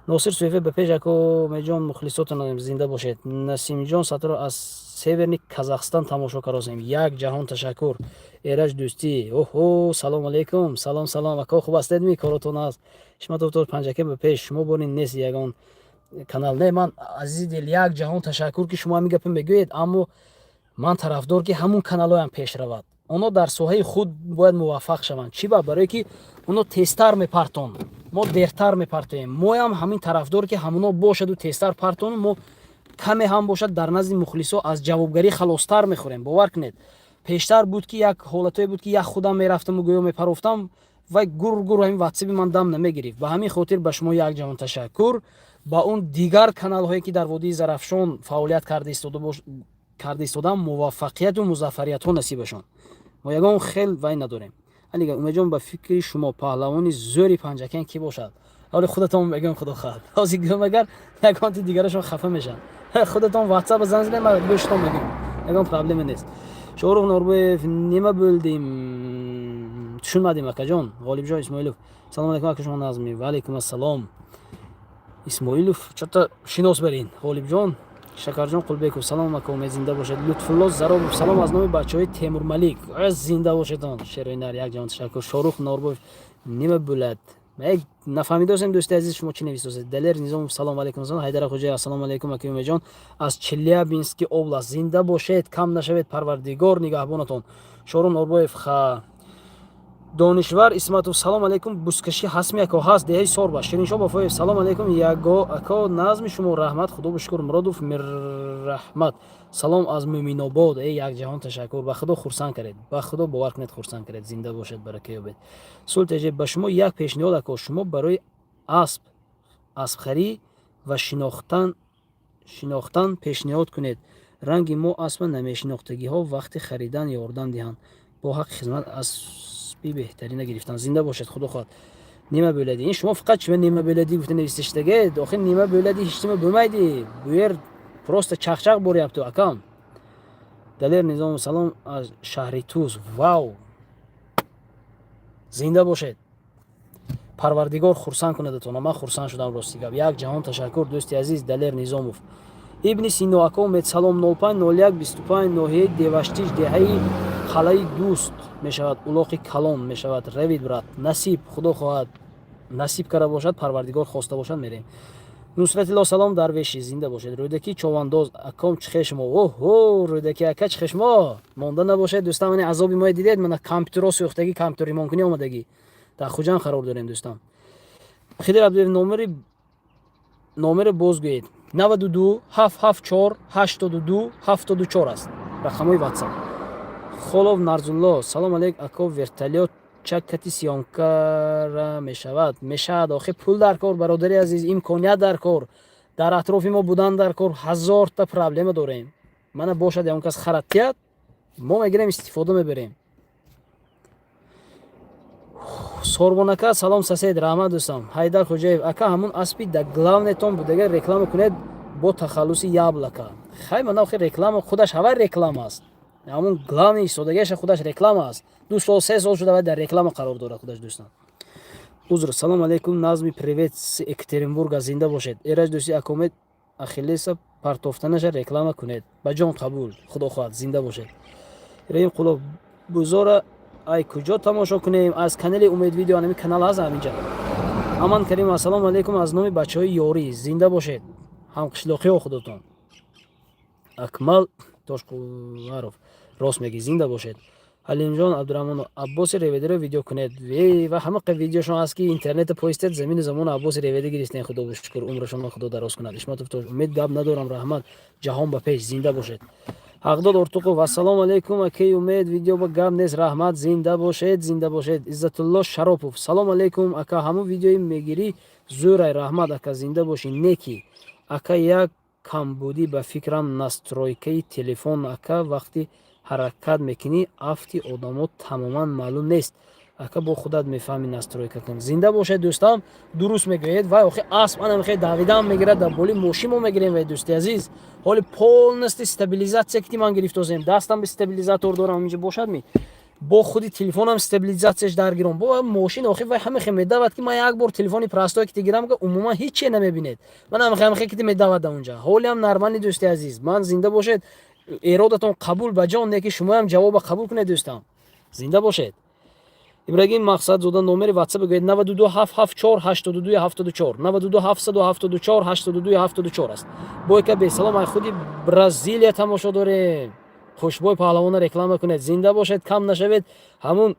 Носир Суефе, ба пеш, ако Меҷон, мухлисотон, зинда бошед. Насимҷон Саторо, аз Северный Казахстан тамошо каросем, як ҷаҳон ташаккур. Эраҷ Дӯстӣ, оҳо, салом алейкум, салом, салом, ако, хуб ҳастед ми? Коротон аст? Ишматовтор, Панҷаке ба пеш, шумо борин нест ягон канал? Не, ман, азизи дил, як ҷаҳон ташаккур, ки шумо ҳамин гапа мегӯед, аммо ман тарафдор, ки ҳамун каналҳоям пеш равад. Онҳо дар соҳаи худ бояд муваффақ шаванд. Чӣ ба? Барое ки онҳо тезтар мепартонанд, мо дертар мепартоем. Моям ҳамин тарафдор, ки ҳамуно бошаду тезтар партону мо каме ҳам бошад, дар назди мухлисо аз ҷавобгарӣ халостар мехӯрем. Бовар кунед, пештар буд, ки як ҳолатое буд, ки як худам мерафтаму гӯё мепарофтам, вай гур гур ҳамин ватсапи ман дам намегирифт. Ба ҳамин хотир ба шумо як ҷаҳон ташаккур, ба он дигар каналҳое, ки дар водии Зарафшон фаъолият карда истодам, муваффақияту музаффариятҳо насибашон. Мо ягон хел вай надорем. Алига, Умеҷон, ба фикри шумо паҳлавони зӯри Панҷакен кӣ бошад? Ҳоли худатон мегӯем, худо хоҳад. Ҳозир гӯям, агар ягонти дигарашон хафа мешаванд. Худатон ватсап занг занед, ман гӯштон мегӯем, ягон проблема нест. Шоҳрух Норбоев, нима бӯлдим, тушунмадим, акаҷон. Ғолибҷон Исмоилов, салом алейкум, ака, шумо назми? Ва алейкум ассалом. Исмоилов, чото шинос барин, Ғолибҷон. Шакарҷон Қулбеков, салом, ака Умед, зинда бошед. Лутфулло Заробов, салом аз номи бачаҳои Темурмалик, зинда бошедон, шерои нар, як ҷаҳон ташаккур. Шорух Норбоев, нима булад? Нафаҳмидосем, дӯсти азиз, шумо чӣ нависдосед. Далер Низомов, салом алейкум. Ҳайдара Хоҷаев, ассалому алейкум, ака Умедҷон, аз Челябинский область, зинда бошед, кам нашавед, Парвардигор нигаҳбонатон. Шорух Норбоев, ха. Донишвар Исматов, салом алейкум, бузкашӣ ҳастми, ако? Ҳаст, деҳаи Сорба. Шириншо Бофоев, салом алейкум, яго ако, назми шумо? Раҳмат, худо шукр. Муродов Мирраҳмат, салом аз Мӯминобод. Э, як ҷаҳон ташаккур, ба худо хурсанд кардед, ба худо, бовар кунед, хурсанд кардед, зинда бошед, барака ёбед. Султеже, ба шумо як пешниҳод, ако, шумо барои асп, аспхарӣ ва шинохтан пешниҳод кунед. Ранги мо аспа намешинохтагиҳо вақти харидан ёрдам диҳанд, бо ҳаққи хизмат аспи беҳтарина гирифтан. Зинда бошед, худо хоҳад. Нима бӯлади? Ин шумо фақат чима нима бӯлади гуфта нависташтаге. Охир нима бӯлади, ҳеч нима бӯмайди, бу ер просто чақчақ боряпту, акам. Далер Низомов, салом аз шаҳри Туз. Вау, зинда бошед, Парвардигор хурсанд кунадатона. Ман хурсанд шудам, рости гап, як ҷаҳон ташаккур, дӯсти азиз Далер Низомов. Ибни Сино, ако Умед, салом, 05 01 25, ноҳияи Деваштич, деҳаи Қалаи Дӯст мешавад, улоқи калон мешавад. Равид, брат, насиб, худо хоҳад, насиб карда бошад, Парвардигор хоста бошад, мерем. Нусратилло, салом, дарвеши, зинда бошед. Рӯдаки Човандоз, аком, чихе шумо? Оҳо, Рӯдаки ака, чихе шумо? Монда набошед, дӯстам. Мани азоби моя дидед, мана компютеро сӯхтагӣ, компютер ремонткунӣ омадагӣ, дар Хуҷанд қарор дорем, дӯстам. Хидр Абдуев, номеро бозгӯед. 92 774 82 74 аст рақамҳои ватсап. Холов Нарзулло, салом алейк, ако, вертолёт. Кучак кати съёмка ра мешавад? Мешавад. Охи, пул дар кор, бародари азиз, имконият дар кор, дар атрофи мо будан дар кор. Ҳазорта проблема дорем. Мана, бошад, ягон кас харад, тият, мо мегирем, истифода мебарем. Сорбон ака, салом, сасед, раҳмат, дӯстам. Ҳайдар Хоҷаев: ака, ҳамун аспи да главный тон будага реклама кунед бо тахаллуси Яблоко. Хай, мана, охи, реклама худаш ҳавай реклама аст. Ҳамун главный истодагиаша худаш реклама аст. 2 сол, 3 сол шуда, вай дар реклама қарор дорад худаш, дӯстам. Узр. Салом алейкум, Назми, привет с Екатеринбурга, зинда бошед. Эраҷ дӯсти акомед, Ахиллеса партофтанаша реклама кунед. Ба ҷон, қабул, худо хоҳад, зинда бошед. Раим Қулов: бузора ай куҷо тамошо кунем? Аз канали Умед Видео, анами канал ҳаст ҳаминҷа. Аман Карим: ассалому алайкум, аз номи бачаҳои ёрӣ, зинда бошед, ҳамқишлоқиҳо худотон. Акмал Тошқуваров: рост мегӣ, зинда бошед. Ҳалимҷон Абдураҳмонов: Аббоси Реведиро видео кунед. Ва ҳамақа видеошон ҳаст, ки интернета поистед, замини замону Аббоси Реведи гирифтен. Худо шукр, умрашонро Худо дароз кунад. Ишматов Тош: Умед, гап надорам, раҳмат, ҷаҳон ба пеш, зинда бошед. Ҳақдод Ортуқов: ассалому алайкум, акаи Умед, видео ба гап нест, раҳмат, зинда бошед, зинда бошед. Иззатулло Шаропов: салом алайкум, ака, ҳамун видеои мегирӣ зӯрай, раҳмат, ака, зинда бошӣ. Неки, ака, як камбудӣ ба фикрам, настройка и телефон, ака, вақти ҳаракат мекунӣ, афти одамо тамоман маълум нест, ака, бо худат мефаҳмӣ, настройка кун. Зинда бошед, дӯстам, дуруст мегӯед. Вай охи асп анам хе давидаам мегирад, дар боли мошин мо мегирем. Вай, дӯсти азиз, ҳоли полностью стабилизация ки ман гирифтозем, дастам стабилизатор дорам, инҷа бошад ми, бо худи телефонам стабилизатсияш даргиром, бо мошин. Охи, вай ҳама хе медавад, ки ман як бор телефони простой ки гирам, умуман ҳиче намебинед. Ман ҳама хе ки медавад онҷа, ҳолиам нормальный. Дӯсти азиз ман, зинда бошед, эродатон қабул, ба ҷон, не ки шумоям ҷавоба қабул кунед, дӯстам, зинда бошед. Ибрагим Мақсадзода: номери ватсап бигӯед. 92 774 82 74, 92 774 82 74 аст. Бойка бесалом, ай худи Бразилия тамошо дорем. Хушбой паҳлавона реклама кунед. Зинда бошед, кам нашавед. Ҳамун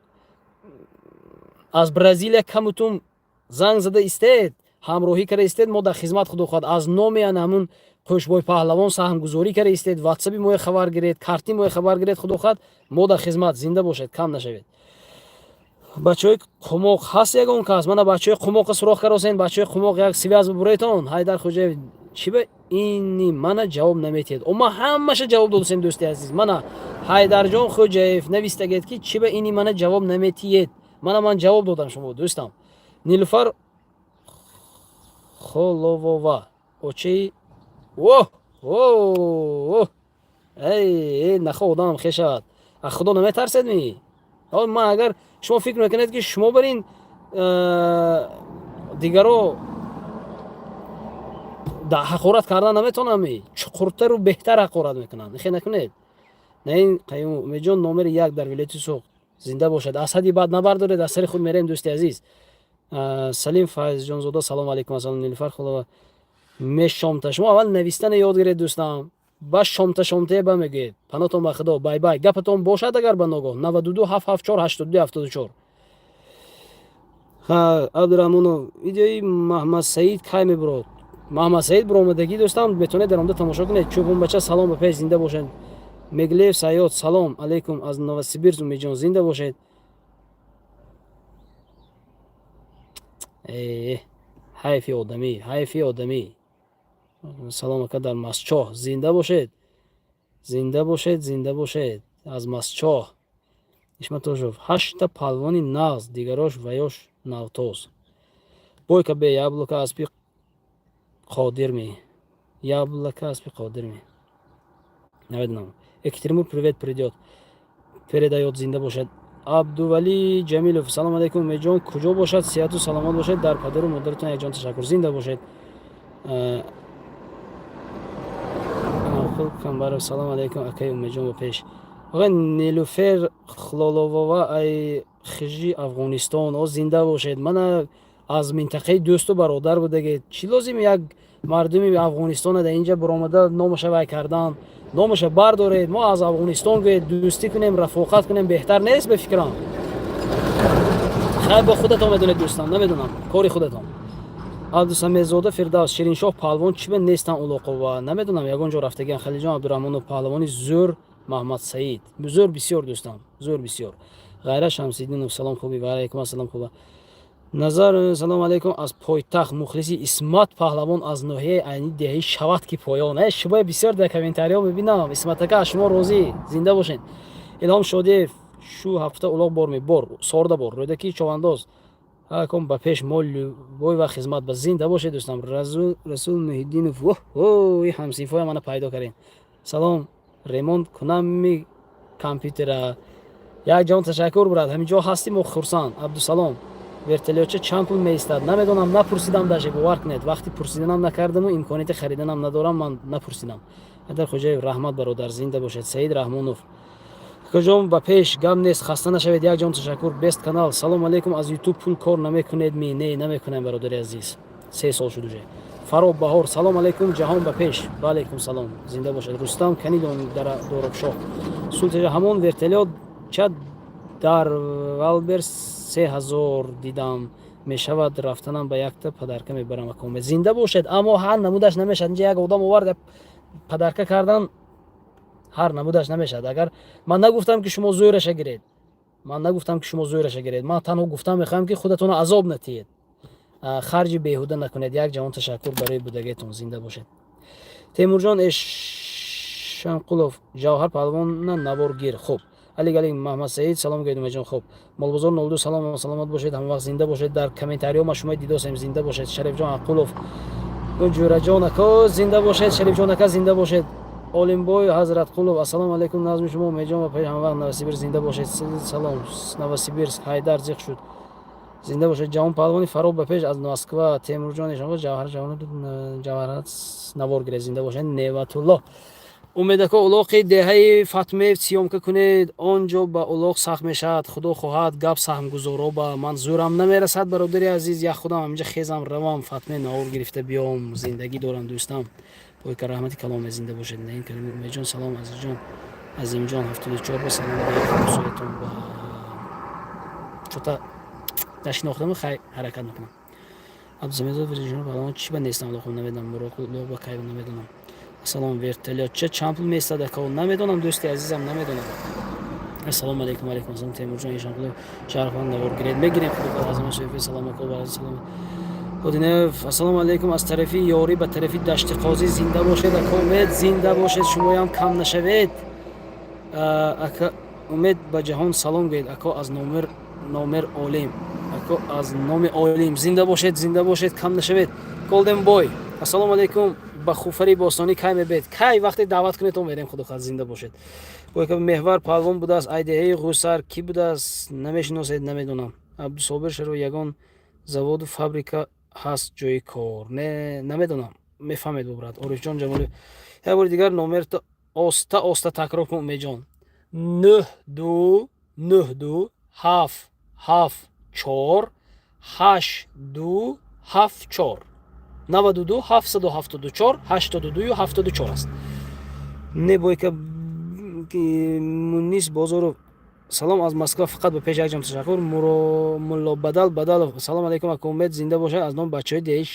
аз Бразилия камутум занг зада истед, ҳамроҳӣ карда истед, мо дар хизмат, худо хоҳад. Аз номи ана ҳамун Хушбой паҳлавон саҳмгузорӣ карда истед, ватсаби моя хабар гиред, карти моя хабар гиред, худо хоҳад, мо дар хизмат. Зинда бошед, кам нашавед. Бачаҳои Қумоқ ҳаст ягон кас? Мана, бачаҳои Қумоққа суроғ каросен, бачаҳои Қумоқ, як связь бубуретон. Ҳайдар Хоҷаев: чӣ ба ини мана ҷавоб наметиҳед? О, ман ҳамаша ҷавоб додасем, дӯсти азиз. Мана, Ҳайдарҷон Хоҷаев навистагед, ки чӣ ба ини мана ҷавоб наметиҳед. Мана, ман ҷавоб додам шумо, дӯстам. Нилуфар Холовова: очаи о о, эй, нахо, одамам хешавад. А Худо наметарсед ми? Ман агар шумо фикр мекунед, ки шумо бар ин дигаро ҳақорат кардан наметонам, чуқуртару беҳтар ҳақорат мекунанд, хе накунед. На ин Қаюм Умедҷон, номери як дар вилояти Суғд, зинда бошад. Аз ҳадди бад набардоред, аз сари худ мерем, дӯсти азиз. Салим Файзҷонзода: салому алайкум, ассалом. Нилуфар Худова: мешомта. Шумо аввал навистана ёд гиред, дӯстам, ба шомта шомтае ба мегӯед. Панотон ба Худо, бай бай. Гапатон бошад агар ба ногоҳ, 92 774 82 74. Абдураҳмонов: видеои Маҳмадсаид кай мебурод? Маҳмадсаид буромадагӣ, дӯстам, метавонед дар омда тамошо кунед. Чӯпонбача, салом, ба пеш, зинда бошед. Меглеев Саёд: салом алейкум аз Новосибирск, Умедҷон, зинда бошед. Ҳайфи одамӣ, ҳайфи одамӣ. Салом, ака, дар Масчоҳ, зинда бошед, зинда бошед, зинда бошед аз Масчоҳ. Ишматошов: ҳашта палвони нағз, дигарош ваёш навтоз. Бойка бе Яблоко аспи Қодирми? Яблоко аспи Қодирми, намедонам. Екатеринбург привет придёт, передаёт, зинда бошад. Абдувалӣ Ҷамилов: салом алейкум, Умедҷон, куҷо бошад, сиҳату саломат бошед, дар падару модаратон якҷон ташаккур, зинда бошед. Камбаров: салом алейкум, акаи Умедҷон, ба пеш. Оға Нелуфер Хлоловова, ай хижи Афғонистон, о, зинда бошед. Мана, аз минтақаи дӯсту бародар будагед. Чӣ лозим як мардуми Афғонистона дар инҷа буромада номаша вай кардан? Номаша бардоред, мо аз Афғонистон гӯед, дӯстӣ кунем, рафоқат кунем, беҳтар нест ба фикрам? Хайр, бо худатон медонед, дӯстам, намедонам, кори худатон. Абдусамедзода Фирдавс: Шириншоҳ паҳлавон чӣ ба нестан? Улоқова, намедонам, ягон ҷо рафтагиан. Халилҷон Абдураҳмонов: паҳлавони зӯр. Маҳмад Саид, зӯр, бисёр дӯстам, зӯр, бисёр. Ғайра Шамсиддинов, салом, хуби? Ваалайкум ассалом, хуба. Назар, салому алайкум аз пойтахт, мухлиси Исмат Паҳлавон аз ноҳияи Айни, деҳаи Шават, ки поён. Шумои бисёр дар комментариҳо мебинам. Исмат ака, аз шумо розӣ, зинда бошед. Илҳом Шодиев, шу ҳафта улоқ бор мебор, сорда бор. Рӯдаки Човандоз, ҳаком ба пеш, мо любой ва хизмат ба, зинда бошед, дӯстам. Расул Муҳиддинов, оҳ, ҳамсинфоя мана пайдо кардем. Салом, ремонт кунамми компютера? Як ҷон ташаккур, брат, ҳамин ҷо ҳастӣ, мо хурсанд. Абдусалом, вертолётча чанд пул меистад? Намедонам, напурсидам даже, бовар кунед, вақти пурсиданам накардаму имконияти хариданам надорам, ман напурсидам. Ҳайдар Хоҷаев, раҳмат, бародар, зинда бошед. Саид Раҳмонов, акаҷон, ба пеш, гап нест, хаста нашавед, як ҷон ташаккур. Бест канал, салому алейкум, аз Ютуб пул кор намекунед ми? Не, намекунем, бародари азиз, 3 сол шуд уже. Фароб Баҳор, салом алейкум, ҷаҳон ба пеш. Ва алейкум салом, зинда бошед. Рустам Канидон, Доробшоҳ Султеҷа, ҳамон вертолёт ча дар Вайлдберриз 3000 дидам, мешавад рафтанам, ба якта подарка мебарам, акоме. Зинда бошед, аммо ҳар намудаш намешавад. Инҷа як одам овард, подарка кардан, ҳар намудаш намешавад. Агар ман нагуфтам, ки шумо зӯраша гиред, ман нагуфтам, ки шумо зӯраша гиред, ман танҳо гуфтам мехоҳам, ки худатонро азоб натиҳед, харҷи беҳуда накунед. Як ҷавон ташаккур барои будагиатон, зинда бошед. Темурҷон Эшанқулов, Ҷавҳар Паҳлавона наворгир. Хуб, Алик Али Маҳмадсаид, салом гӯед, Умедҷон. Хуб, Молбозор 02, салом, саломат бошед, ҳамавақт зинда бошед. Дар комментариҳо ма шумо дидосем, зинда бошед. Шарифҷон Ақулов, Ҷӯраҷон ако, зинда бошед. Шарифҷон ака, зинда бошед. Олимбой Ҳазратқулов, ассалому алайкум, назми шумо, Умедҷон ва пеш, ҳамавақт Новосибирск, зинда бошед. Салом, Новосибирск. Ҳайдар зиқ шуд, зинда бошед. Ҷавон Паҳлавони Фароб ба пеш аз Москва. Темурҷон Эшонқулов, Ҷавҳар Ҷавҳарат навор гиред, зинда бошед. Неъматулло Умедако, улоқи деҳаи Фатмев съёмка кунед, он ҷо ба улоқ сахт мешавад, худо хоҳад. Гап саҳмгузоро ба ман зӯрам намерасад, бародари азиз, як худам ҳаминҷа хезам, равам Фатме, навор гирифта биём, зиндагӣ дорам, дӯстам. Бойка, раҳмати каломе, зинда бошед. Умедҷон, салом, азизҷон, Азимҷон 74 ба салом, ҳамсоятон ба чота нашинохтаму, хай, ҳаракат мекунам. Абдусамедов, чӣ ба нестам, улоқам намедонам, улоқ ба кай намедонам. Ассалом, вертолётча чанд пул меистад, ака? Намедонам, дӯсти азизам, намедонам. Ассалому алайкум. Алайкум ассалом. Темурҷон Ишонқулов, Шаҳрхон навор гиред, мегирем, худо. Азама Шарифи, салом ака, салом. Ҳудинев, ассалому алайкум, аз тарафи Ёрӣ ба тарафи Дашти Қозӣ, зинда бошед, ака Умед, зинда бошед, шумоям кам нашавед. Ака Умед, ба ҷаҳон салом гӯед, ако, аз номер Олим, ако, аз номи Олим, зинда бошед, зинда бошед, кам нашавед. Голден Бой, ассалому алайкум, ба Хуфари бостонӣ кай мебед? Кай вақте даъват кунед, то мерем, худо хоҳад, зинда бошед. Меҳвар Паҳлавон будааст, айдеҳаи Ғусар кӣ будааст, намешиносед? Намедонам. Абдусобир Шаро, ягон заводу фабрика ҳаст ҷои кор? Не, намедонам, мефаҳмед, брат. Орифҷон Ҷамолӣ, як бори дигар номерто оста оста такрор кун, Умедҷон. 929 2774 8274, 92 774 82 74 аст. Не, бойка. Мунис Бозоров, салом аз Москва, фақат ба пеш, якҷон ташаккур. Муллобадал Бадалов, салом алейкум, ака Умед, зинда бошад, аз номи бачаҳои деҳаи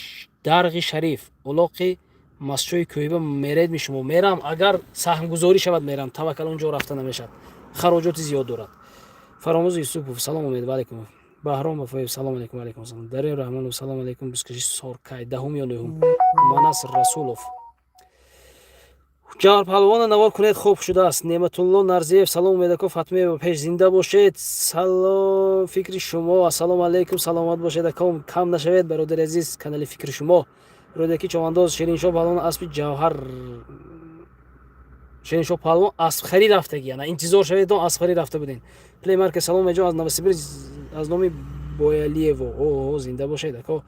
Дарғи Шариф, улоқи Масчои кӯҳиба мередми шумо? Мерам, агар саҳмгузорӣ шавад, мерам. Таваккал, он ҷо рафта намешавад, хароҷоти зиёд дорад. Фаромӯз Юсупов, салом, Умед, ваалайкум. Баҳром Вафоев, салом алейкум. Алейкум ассалом. Дарё Раҳмонов, салом алейкум, бускаши соркай, даҳум ё нӯҳум? Манас Расулов, Ҷавҳар Паҳлавона навор кунед, хуб шудааст. Неъматулло Нарзиев, салом, Умедако, Фатмеева пеш, зинда бошед. Салом, Фикри шумо, ассалому алайкум, саломат бошед, аком, кам нашавед, бародари азиз, канали Фикри шумо. Рӯдаки Човандоз, Шириншоҳ Паҳлавон аспи Ҷавҳар, Шириншоҳ Паҳлавон аспхарӣ рафтагӣ, ана интизор шавед, аспхарӣ рафта будем. Плеймарке, салом, эҷон, аз Новосибирск, аз номи Боялиево. О, зинда бошед, ако.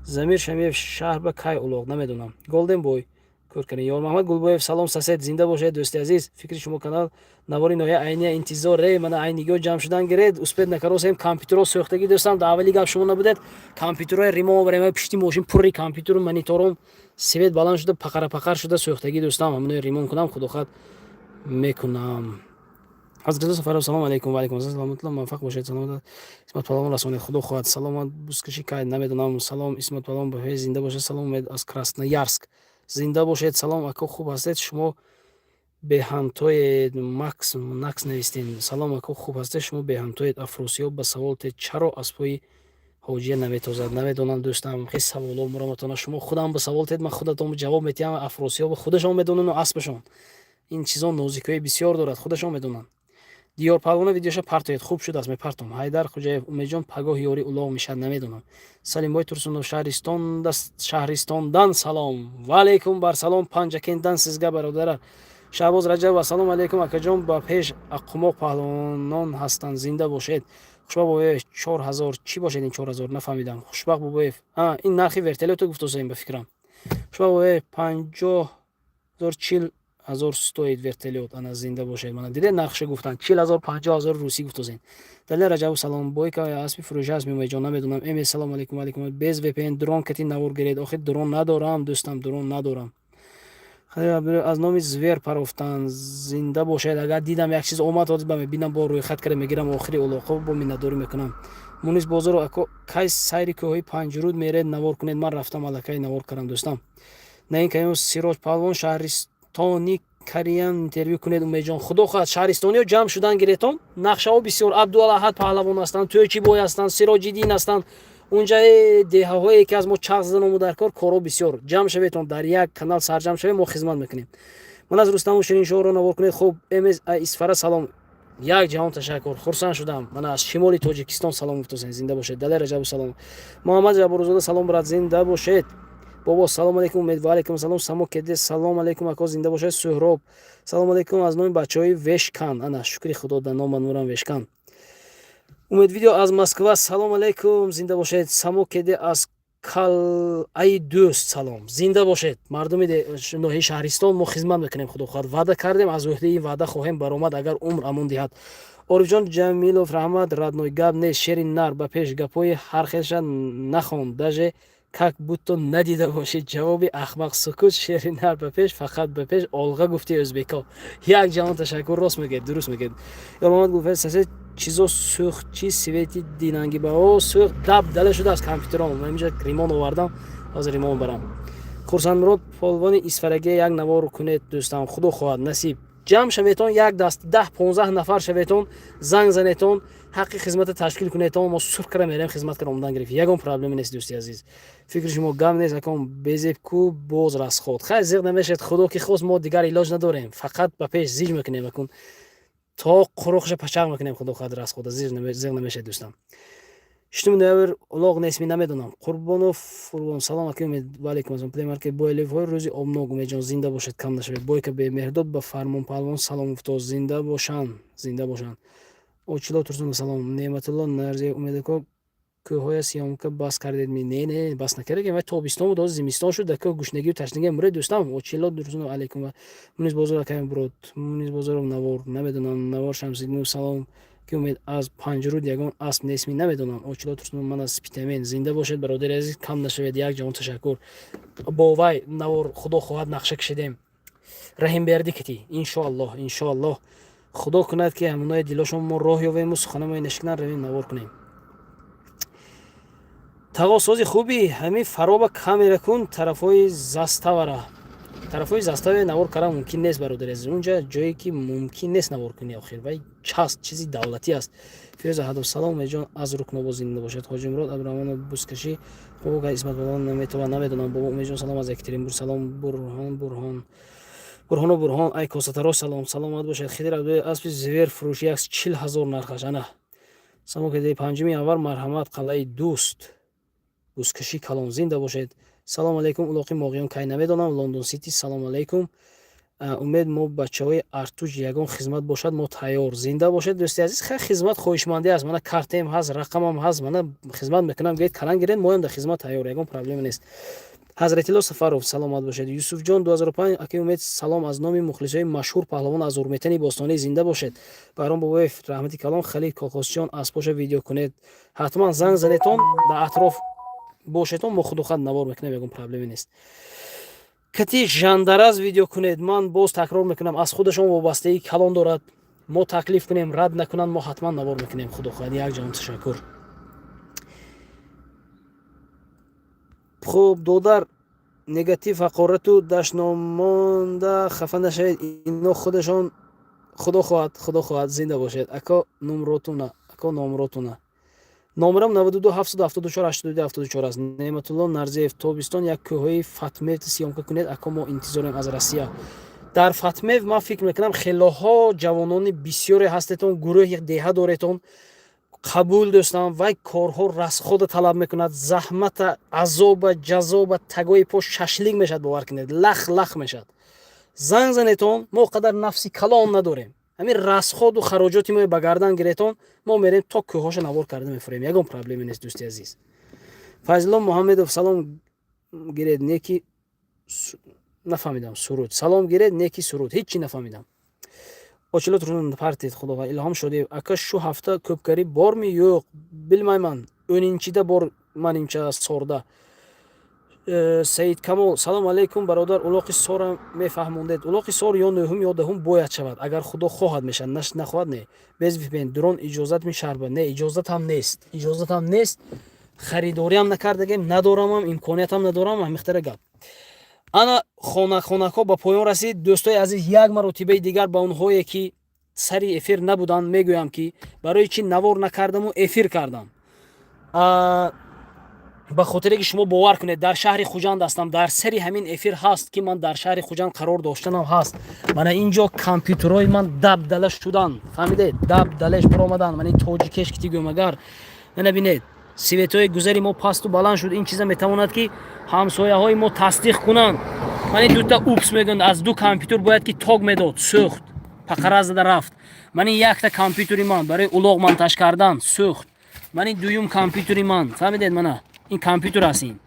Замир Шамиев, шаҳр ба кай улоғ? Намедонам. Голден Бой кӯркани. Ёрмаҳмад Гулбоев, салом, сосед, зинда бошед, дӯсти азиз. Фикри шумо канал, навори ноҳия Айния интизор. Мана айнигиҳо ҷамъ шудан гиред, успеть накаросем, компютеро сӯхтагӣ, дӯстам. Дар аввали гап шумо набудед, компютерҳои ремонт оварем, пишти мошин пурри компютеру монитором, свет баланд шуда, пақара пақар шуда, сӯхтагӣ, дӯстам, ҳаминои ремонт кунам, худо хоҳад, мекунам. Ҳазрат Сафаров, салом алейкум. Ва алейкум ассалом, муваффақ бошед, саломат, Исмат Паҳлавон расонед, худо хоҳад. Саломат, бускаши кай? Намедонам. Салом, Исмат Паҳлавон ба зинда бошед. Салом, Умед аз Красноярск, зинда бошед. Салом, ако, хуб ҳастед шумо? Беҳамтоед, Макс Накс навистем. Салом, ако, хуб ҳастед? Шумо беҳамтоед. Афросиёб ба савол те, чаро аспҳои ҳоҷия наметозад? Намедонам, дӯстам. Хел саволо мураматона. Шумо худам ба савол тед, ман худатон ҷавоб метиҳам. Афросиёб худашон медонану аспашон. Ин чизо нозикиҳои бисёр дорад, худашон медонанд. Диёр Парвона, видеоша партоед, хуб шудааст, мепартом. Ҳайдар Хуҷаев, Умедҷон, пагоҳ ёри улоғ мешавад? Намедонам. Салимбой Турсунов, шаҳристондан салом. Ваалайкум бар салом, Панҷакентдан сизга, бародара. Шаҳбоз Раҷаб, ассалому алайкум, акаҷон, ба пеш, Аққумоқ паҳлавонон ҳастанд, зинда бошед. Хушбахт Бобоев, 4000 чӣ бошед ин 4000, нафаҳмидам. Хушбахт Бобоев, ин нархи вертолёту гуфтосем, ба фикрам. Хушбахт Бобоев, 50 000, 40 000 стоит вертолёт. Ана, зинда бошед. Мана, дидед, нархша гуфтанд, 40 000, 50 000 русӣ гуфтосем. Далер Раҷабов, салом. Бойка аспи фурӯша аст, мемоиҷон? Намедонам. Эме, салом алейкум. Алейкум. Без VPN дрон кати навор гиред. Охир дрон надорам, дӯстам, дрон надорам. Аз номи звер парофтан, зинда бошед. Агар дидам, як чиз омад, ҳозир ба мебинам, бо рӯйхат карда мегирам. Охири улоқо бо миннатдорӣ мекунам. Мунис Бозоров, ако, кай сайри кӯҳҳои Панҷруд меред, навор кунед? Ман рафтам, аллакай навор кардам, дӯстам. Наин Каимов, Сироҷ Палвон шаҳристони кариян интервю кунед, Умедҷон. Худо хоҳад, шаҳристониҳо ҷамъ шудан гиретон, нақшаҳо бисёр. Абдуалаҳад паҳлавон ҳастанд, Тӯчибой ҳастанд, Сироҷиддин ҳастанд. Унҷа деҳаҳое ки аз мо чағ задан омуда, дар кор корҳо бисёр. Ҷамъ шаветон, дар як канал сарҷамъ шавем, мо хизмат мекунем. Ман аз Рустаму Шириншоҳро навор кунед. Хуб, МС Исфара, салом. Як ҷаҳон ташаккур, хурсанд шудам. Мана, аз шимоли Тоҷикистон салом гуфтосен, зинда бошед. Далер Раҷабу, салом. Муҳаммад Ҷабборзода, салом, брат, зинда бошед. Бобо, салом алейкум. Умед, ва алейкум салом. Само кеде, салом алейкум, ако, зинда бошед. Суҳроб, салом алейкум, аз номи бачаҳои Вешкан. Ана, шукри Худо, да нома нурам Вешкан. Умед Видео аз Москва, салом алейкум, зинда бошед. Само кеде, аз Қалъаи Дӯст салом, зинда бошед. Мардуми ноҳияи Шаҳристон, мо хизмат мекунем, худо хоҳад. Ваъда кардем, аз ӯҳдаи ин ваъда хоҳем баромад, агар умр амон диҳад. Орифҷон Ҷамилов, раҳмат, родной, гап нест, шери нар ба пеш. Гапҳои ҳархелша нахон, даже как будто надида бошед. Ҷавоби ахмақ сукут. Шери нар ба пеш, фақат ба пеш, олға гуфти ӯзбеко. Як ҷаҳон ташаккур, рост мегӯед, дуруст мегӯед. Ёрмамад Гулфаи сасед, чизо сӯхт, чи свети динанги ба о сӯхт, даб дала шудааст компютером. Ман инҷа римон овардам, ҳозир римон барам. Хурсандмурод, полвони Исфарагия як навор кунед, дӯстам. Худо хоҳад, насиб. Ҷамъ шаветон, як даст 10-15 нафар шаветон, занг занетон, ҳаққи хизмата ташкил кунетон, мо сурх кара мерем, хизмат кара омадан гирифт. Ягон проблема нест, дӯсти азиз. Фикри шумо гап нест, акон безебку боз расход. Хайр, зиқ намешед, Худо ки хост, мо дигар илоҷ надорем, фақат ба пеш зиҷ мекунем, акун то қуруқша пачақ мекунем, худо хоҳад, расхода зиқ намешед, дӯстам. 6 ноябр улоғ нестми? Намедонам. Қурбонов Қурбон, салом, аки Умед. Ваалейкум ассалом. Плеймаркет бойлевҳои рӯзи обнок. Умедҷон, зинда бошед, кам нашавед. Бойка Бемеҳдод ба Фармон Паҳлавон салом гуфто, зинда бошанд, зинда бошанд. Очило Турсунов, салом. Неъматулло Нарзиев, Умедако, кӯҳҳоя съёмка бас кардед ми? Не, не, бас накардем, вай тобистон буд, ҳозир зимистон шуд, дар кӯҳ гушнагию ташнагӣ муред, дӯстам. Очило Турсунов, алейкум. Мунис Бозор, акаем, брод. Мунис Бозоров, навор намедонам. Навор. Шамсиддинов, салом, ки Умед, аз Панҷруд ягон асп нестми? Намедонам. Очило Турсунов, ман аз Спитамен. Зинда бошед, бародари азиз, кам нашавед. Як ҷаҳон ташаккур. Бо вай навор, худо хоҳад, нақша кашидем, Раҳимбердӣ кити, иншоаллоҳ, иншоаллоҳ. Худо кунад, ки ҳамонои дилошон мо роҳ ёвему, суханамои нашикнан, равем, навор кунем. Тағосози хуби ҳамин фароба камера кун, тарафҳои заставара. Тарафҳои заставе навор кардан мумкин нест, бародари азиз. Унҷа ҷое ки мумкин нест навор кунӣ, охир вай част чизи давлатӣ аст. Фирӯз Аҳадов, салом, Умедҷон, аз Рукнобод, зинда бошед. Ҳоҷимурод Абдураҳмонов, бузкашӣ хуб, Исмат Балон наметавон, намедонам. Бобо Умедҷон, салом аз Екатеринбург. Салом, Бурҳон, Бурҳон, Бурҳону Бурҳон, ай косатарош, салом, саломат бошед. Хидир Абдуе, аспи звер фурӯшӣ як 40 000 нархаш. Ана, само кадаи 5 январ, марҳамат, Қалъаи Дӯст, бузкашӣ калон, зинда бошед. Салом алейкум, улоқи Моғиён кай? Намедонам. Лондон Сити, салом алейкум. Умед, мо бачаҳои Артуҷ, ягон хизмат бошад, мо тайёр. Зинда бошед, дӯсти азиз. Хай, хизмат хоҳишмандӣ аст, мана картаем ҳаст, рақамам ҳаст, мана хизмат мекунам. Гӯед, калан гиред, моям дар хизмат тайёр, ягон проблема нест. Ҳазратилло Сафаров, саломат бошед. Юсуфҷон 2005, аки Умед, салом аз номи мухлисои машҳур паҳлавон аз Урметани бостонӣ, зинда бошед. Баҳром Бобоев, раҳмати калон. Халид Колхозчиён, аспоша видео кунед. Ҳатман занг занетон, дар атроф бошетон, мо худохат навор мекунем, ягон проблеме нест. Кати Жандараз видео кунед. Ман боз такрор мекунам, аз худашон вобастагии калон дорад. Мо таклиф кунем, рад накунанд, мо ҳатман навор мекунем, худо хоҳад. Як ҷаҳон ташаккур. Хуб, додар. Негатив, ҳақорату дашномонда хафа нашавед, ино худашон. Худо хоҳад, худо хоҳад, зинда бошед. Ако, номротуна, ако, номротуна. Номерам 92 774 82 74 аст. Неъматулло Нарзиев, тобистон як кӯҳҳои Фатмев съёмка кунед, ако, мо интизорем аз Россия. Дар Фатмев ман фикр мекунам, хелоҳо ҷавонони бисёре ҳастетон, гурӯҳи деҳа доретон. Қабул, дӯстам, вай корҳо расхода талаб мекунад, заҳмата, азоба, ҷазоба, тагои по шашлик мешавад, бовар кунед, лах лах мешавад. Занг занетон, мо қадар нафси калон надорем. Ҳамин расходу хароҷоти мо ба гардан гиретон, мо мерем, то кӯҳҳоша навор карда мефурем, ягон проблеме нест, дӯсти азиз. Файзулло Муҳаммедов, салом гиред, неки нафаҳмидам, суруд, салом гиред, неки суруд, ҳеҷ чи нафаҳмидам. Очилот партед, худо. Илҳом Шодиев, ака, шу ҳафта ko'pkari bormi, yo'q, bilmayman, 10-da bor, manimcha, Сорда. Саид Камол, салом алейкум, бародар, улоқи сора мефаҳмондед. Улоқи сор ё нӯҳум, ё 10-ум бояд шавад, агар худо хоҳад, мешавад, нахоҳад, не. Без VPN дрон иҷозат мешарба? Не, иҷозатам нест, иҷозатам нест, харидориам накардагем, надорамам, имкониятам надорам. Ҳамихтара гап. Ана хонакҳо ба поён расид. Дӯстои азиз, як маротибаи дигар ба онҳое, ки сари эфир набуданд, мегӯям, ки барои чӣ навор накардаму эфир кардам: ба хотире ки шумо бовар кунед, дар шаҳри Хуҷанд ҳастам. Дар сари ҳамин эфир ҳаст, ки ман дар шаҳри Хуҷанд қарор доштанам ҳаст. Мана инҷо компютерҳои ман дабдала шуданд, фаҳмидед, дабдалеш баромаданд. Мана ин тоҷикеш ки тигӯм, агар мана бинед, светҳои гузари мо пасту баланд шуд. Ин чиза метавонад, ки ҳамсояҳои мо тасдиқ кунанд. Ман ин дута УПС мегӯянд, аз ду компютер бояд ки ток медод, сӯхт, пақара зада рафт. Ман ин якта компютери ман барои улоқ монтаж кардан сӯхт. Ман ин дуюм компютери ман, фаҳмидед, мана ин компютер аст, ин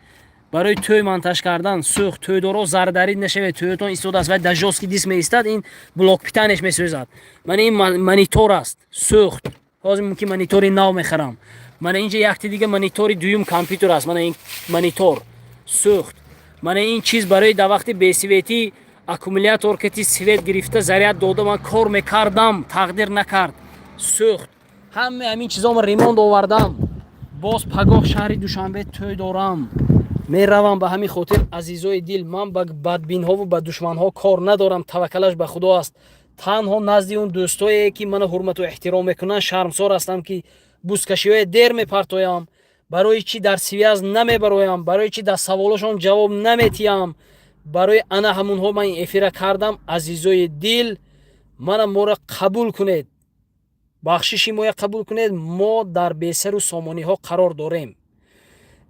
барои тӯй монтаж кардан сӯхт. Тӯйдоро зардарид нашавед, тӯётон истодааст, вай дар жёсткий диск меистад, ин блок питания ш месӯзад. Мана ин монитор аст, сӯхт, ҳозир мумкин монитори нав мехарам. Мана инҷа якти дига монитори дуюм компютер аст, мана ин монитор сӯхт. Мана ин чиз барои дар вақти бесветӣ аккумулятор кати свет гирифта, заряд дода, ман кор мекардам, тақдир накард, сӯхт. Ҳама ҳамин чизома ремонт овардам. Боз пагоҳ шаҳри Душанбе тӯй дорам, меравам. Ба ҳамин хотир, азизои дил, ман ба бадбинҳову ба душманҳо кор надорам, таваккалаш ба худо аст. Танҳо назди он дӯстое, ки мана ҳурмату эҳтиром мекунанд, шармсор ҳастам, ки бузкашиҳое дер мепартоям, барои чӣ дар связь намебароям, барои чӣ дар саволошон ҷавоб наметиҳам. Барои ана ҳамунҳо ман ин эфира кардам. Азизои дил, мана моро қабул кунед, бахшиши моя қабул кунед, мо дар бесару сомониҳо қарор дорем.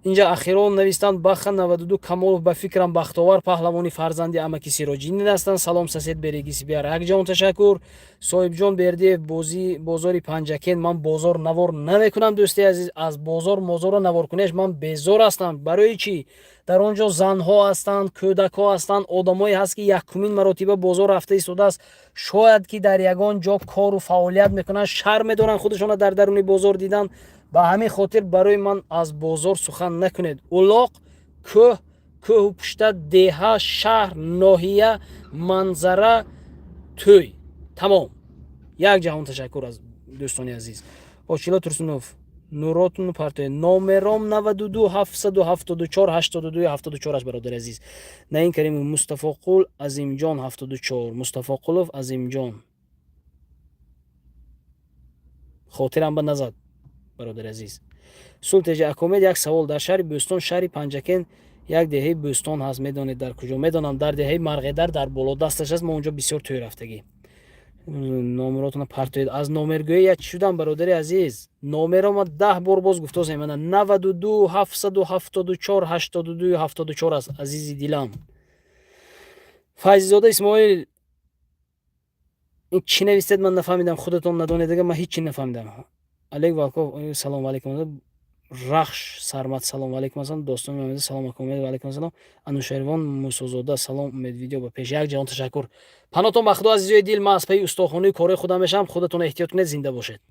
Инҷа ахирон навистанд: Баха 92 Камолов, ба фикрам, Бахтовар Паҳлавони фарзанди амаки Сироҷиддин ҳастанд. Салом, сосед, береги себя. Якҷон, ташаккур. Соҳибҷон Бердиев, бозӣ бозори Панҷакен. Ман бозор навор намекунам, дӯсти азиз, аз бозор мозорро наворкунеш ман безор ҳастам. Барои чӣ? Дар он ҷо занҳо ҳастанд, кӯдакҳо ҳастанд, одамое ҳаст, ки якумин маротиба бозор рафта истодааст, шояд ки дар ягон ҷо кору фаъолият мекунанд, шарм медоранд худашонро дар даруни бозор дидан. Ба ҳамин хотир барои ман аз бозор сухан накунед. Улоқ, кӯҳ, кӯҳу пушта, деҳа, шаҳр, ноҳия, манзара, тӯй, тамом. Як ҷаҳон ташаккур аз дӯстони азиз. Очило Турсунов, нуротун партоe. Номером 92 774 82 74 аст, бародари азиз. Наин Каримов, Мустафоқул Азимҷон 74, Мустафоқулов Азимҷон, хотирам ба назад, бародари азиз. Султеҷа Акомед, як савол: дар шаҳри Бӯстон, шаҳри Панҷакен, як деҳаи Бӯстон ҳаст, медонед дар куҷо? Медонам, дар деҳаи Марғедар, дар болодасташ аст, мо унҷо бисёр тӯй рафтагӣ. Номеротона партоед. Аз номергӯӣ як чӣ шудам, бародари азиз? Номеро ма 10 бор боз гуфтосем, мана 92 774 82 74 аст, азизи дилам. Файзизода Исмоил, ин чӣ навистед, ман нафаҳмидам. Худатон надонед, ага ман ҳеҷ чӣ нафаҳмидам. Олег Волков, салому алейкум. Рахш Сармат, салому алейкум ассалом. Достони, салом алейкум. Ва алейкум ассалом. Анушервон Мусозода, салом, умед, видео ба пеш. Як ҷаҳон ташаккур. Панотон ба худо, азизои дил, ман аз пайи устохонаи кораи худам мешавам. Худатон эҳтиёт кунед, зинда бошед.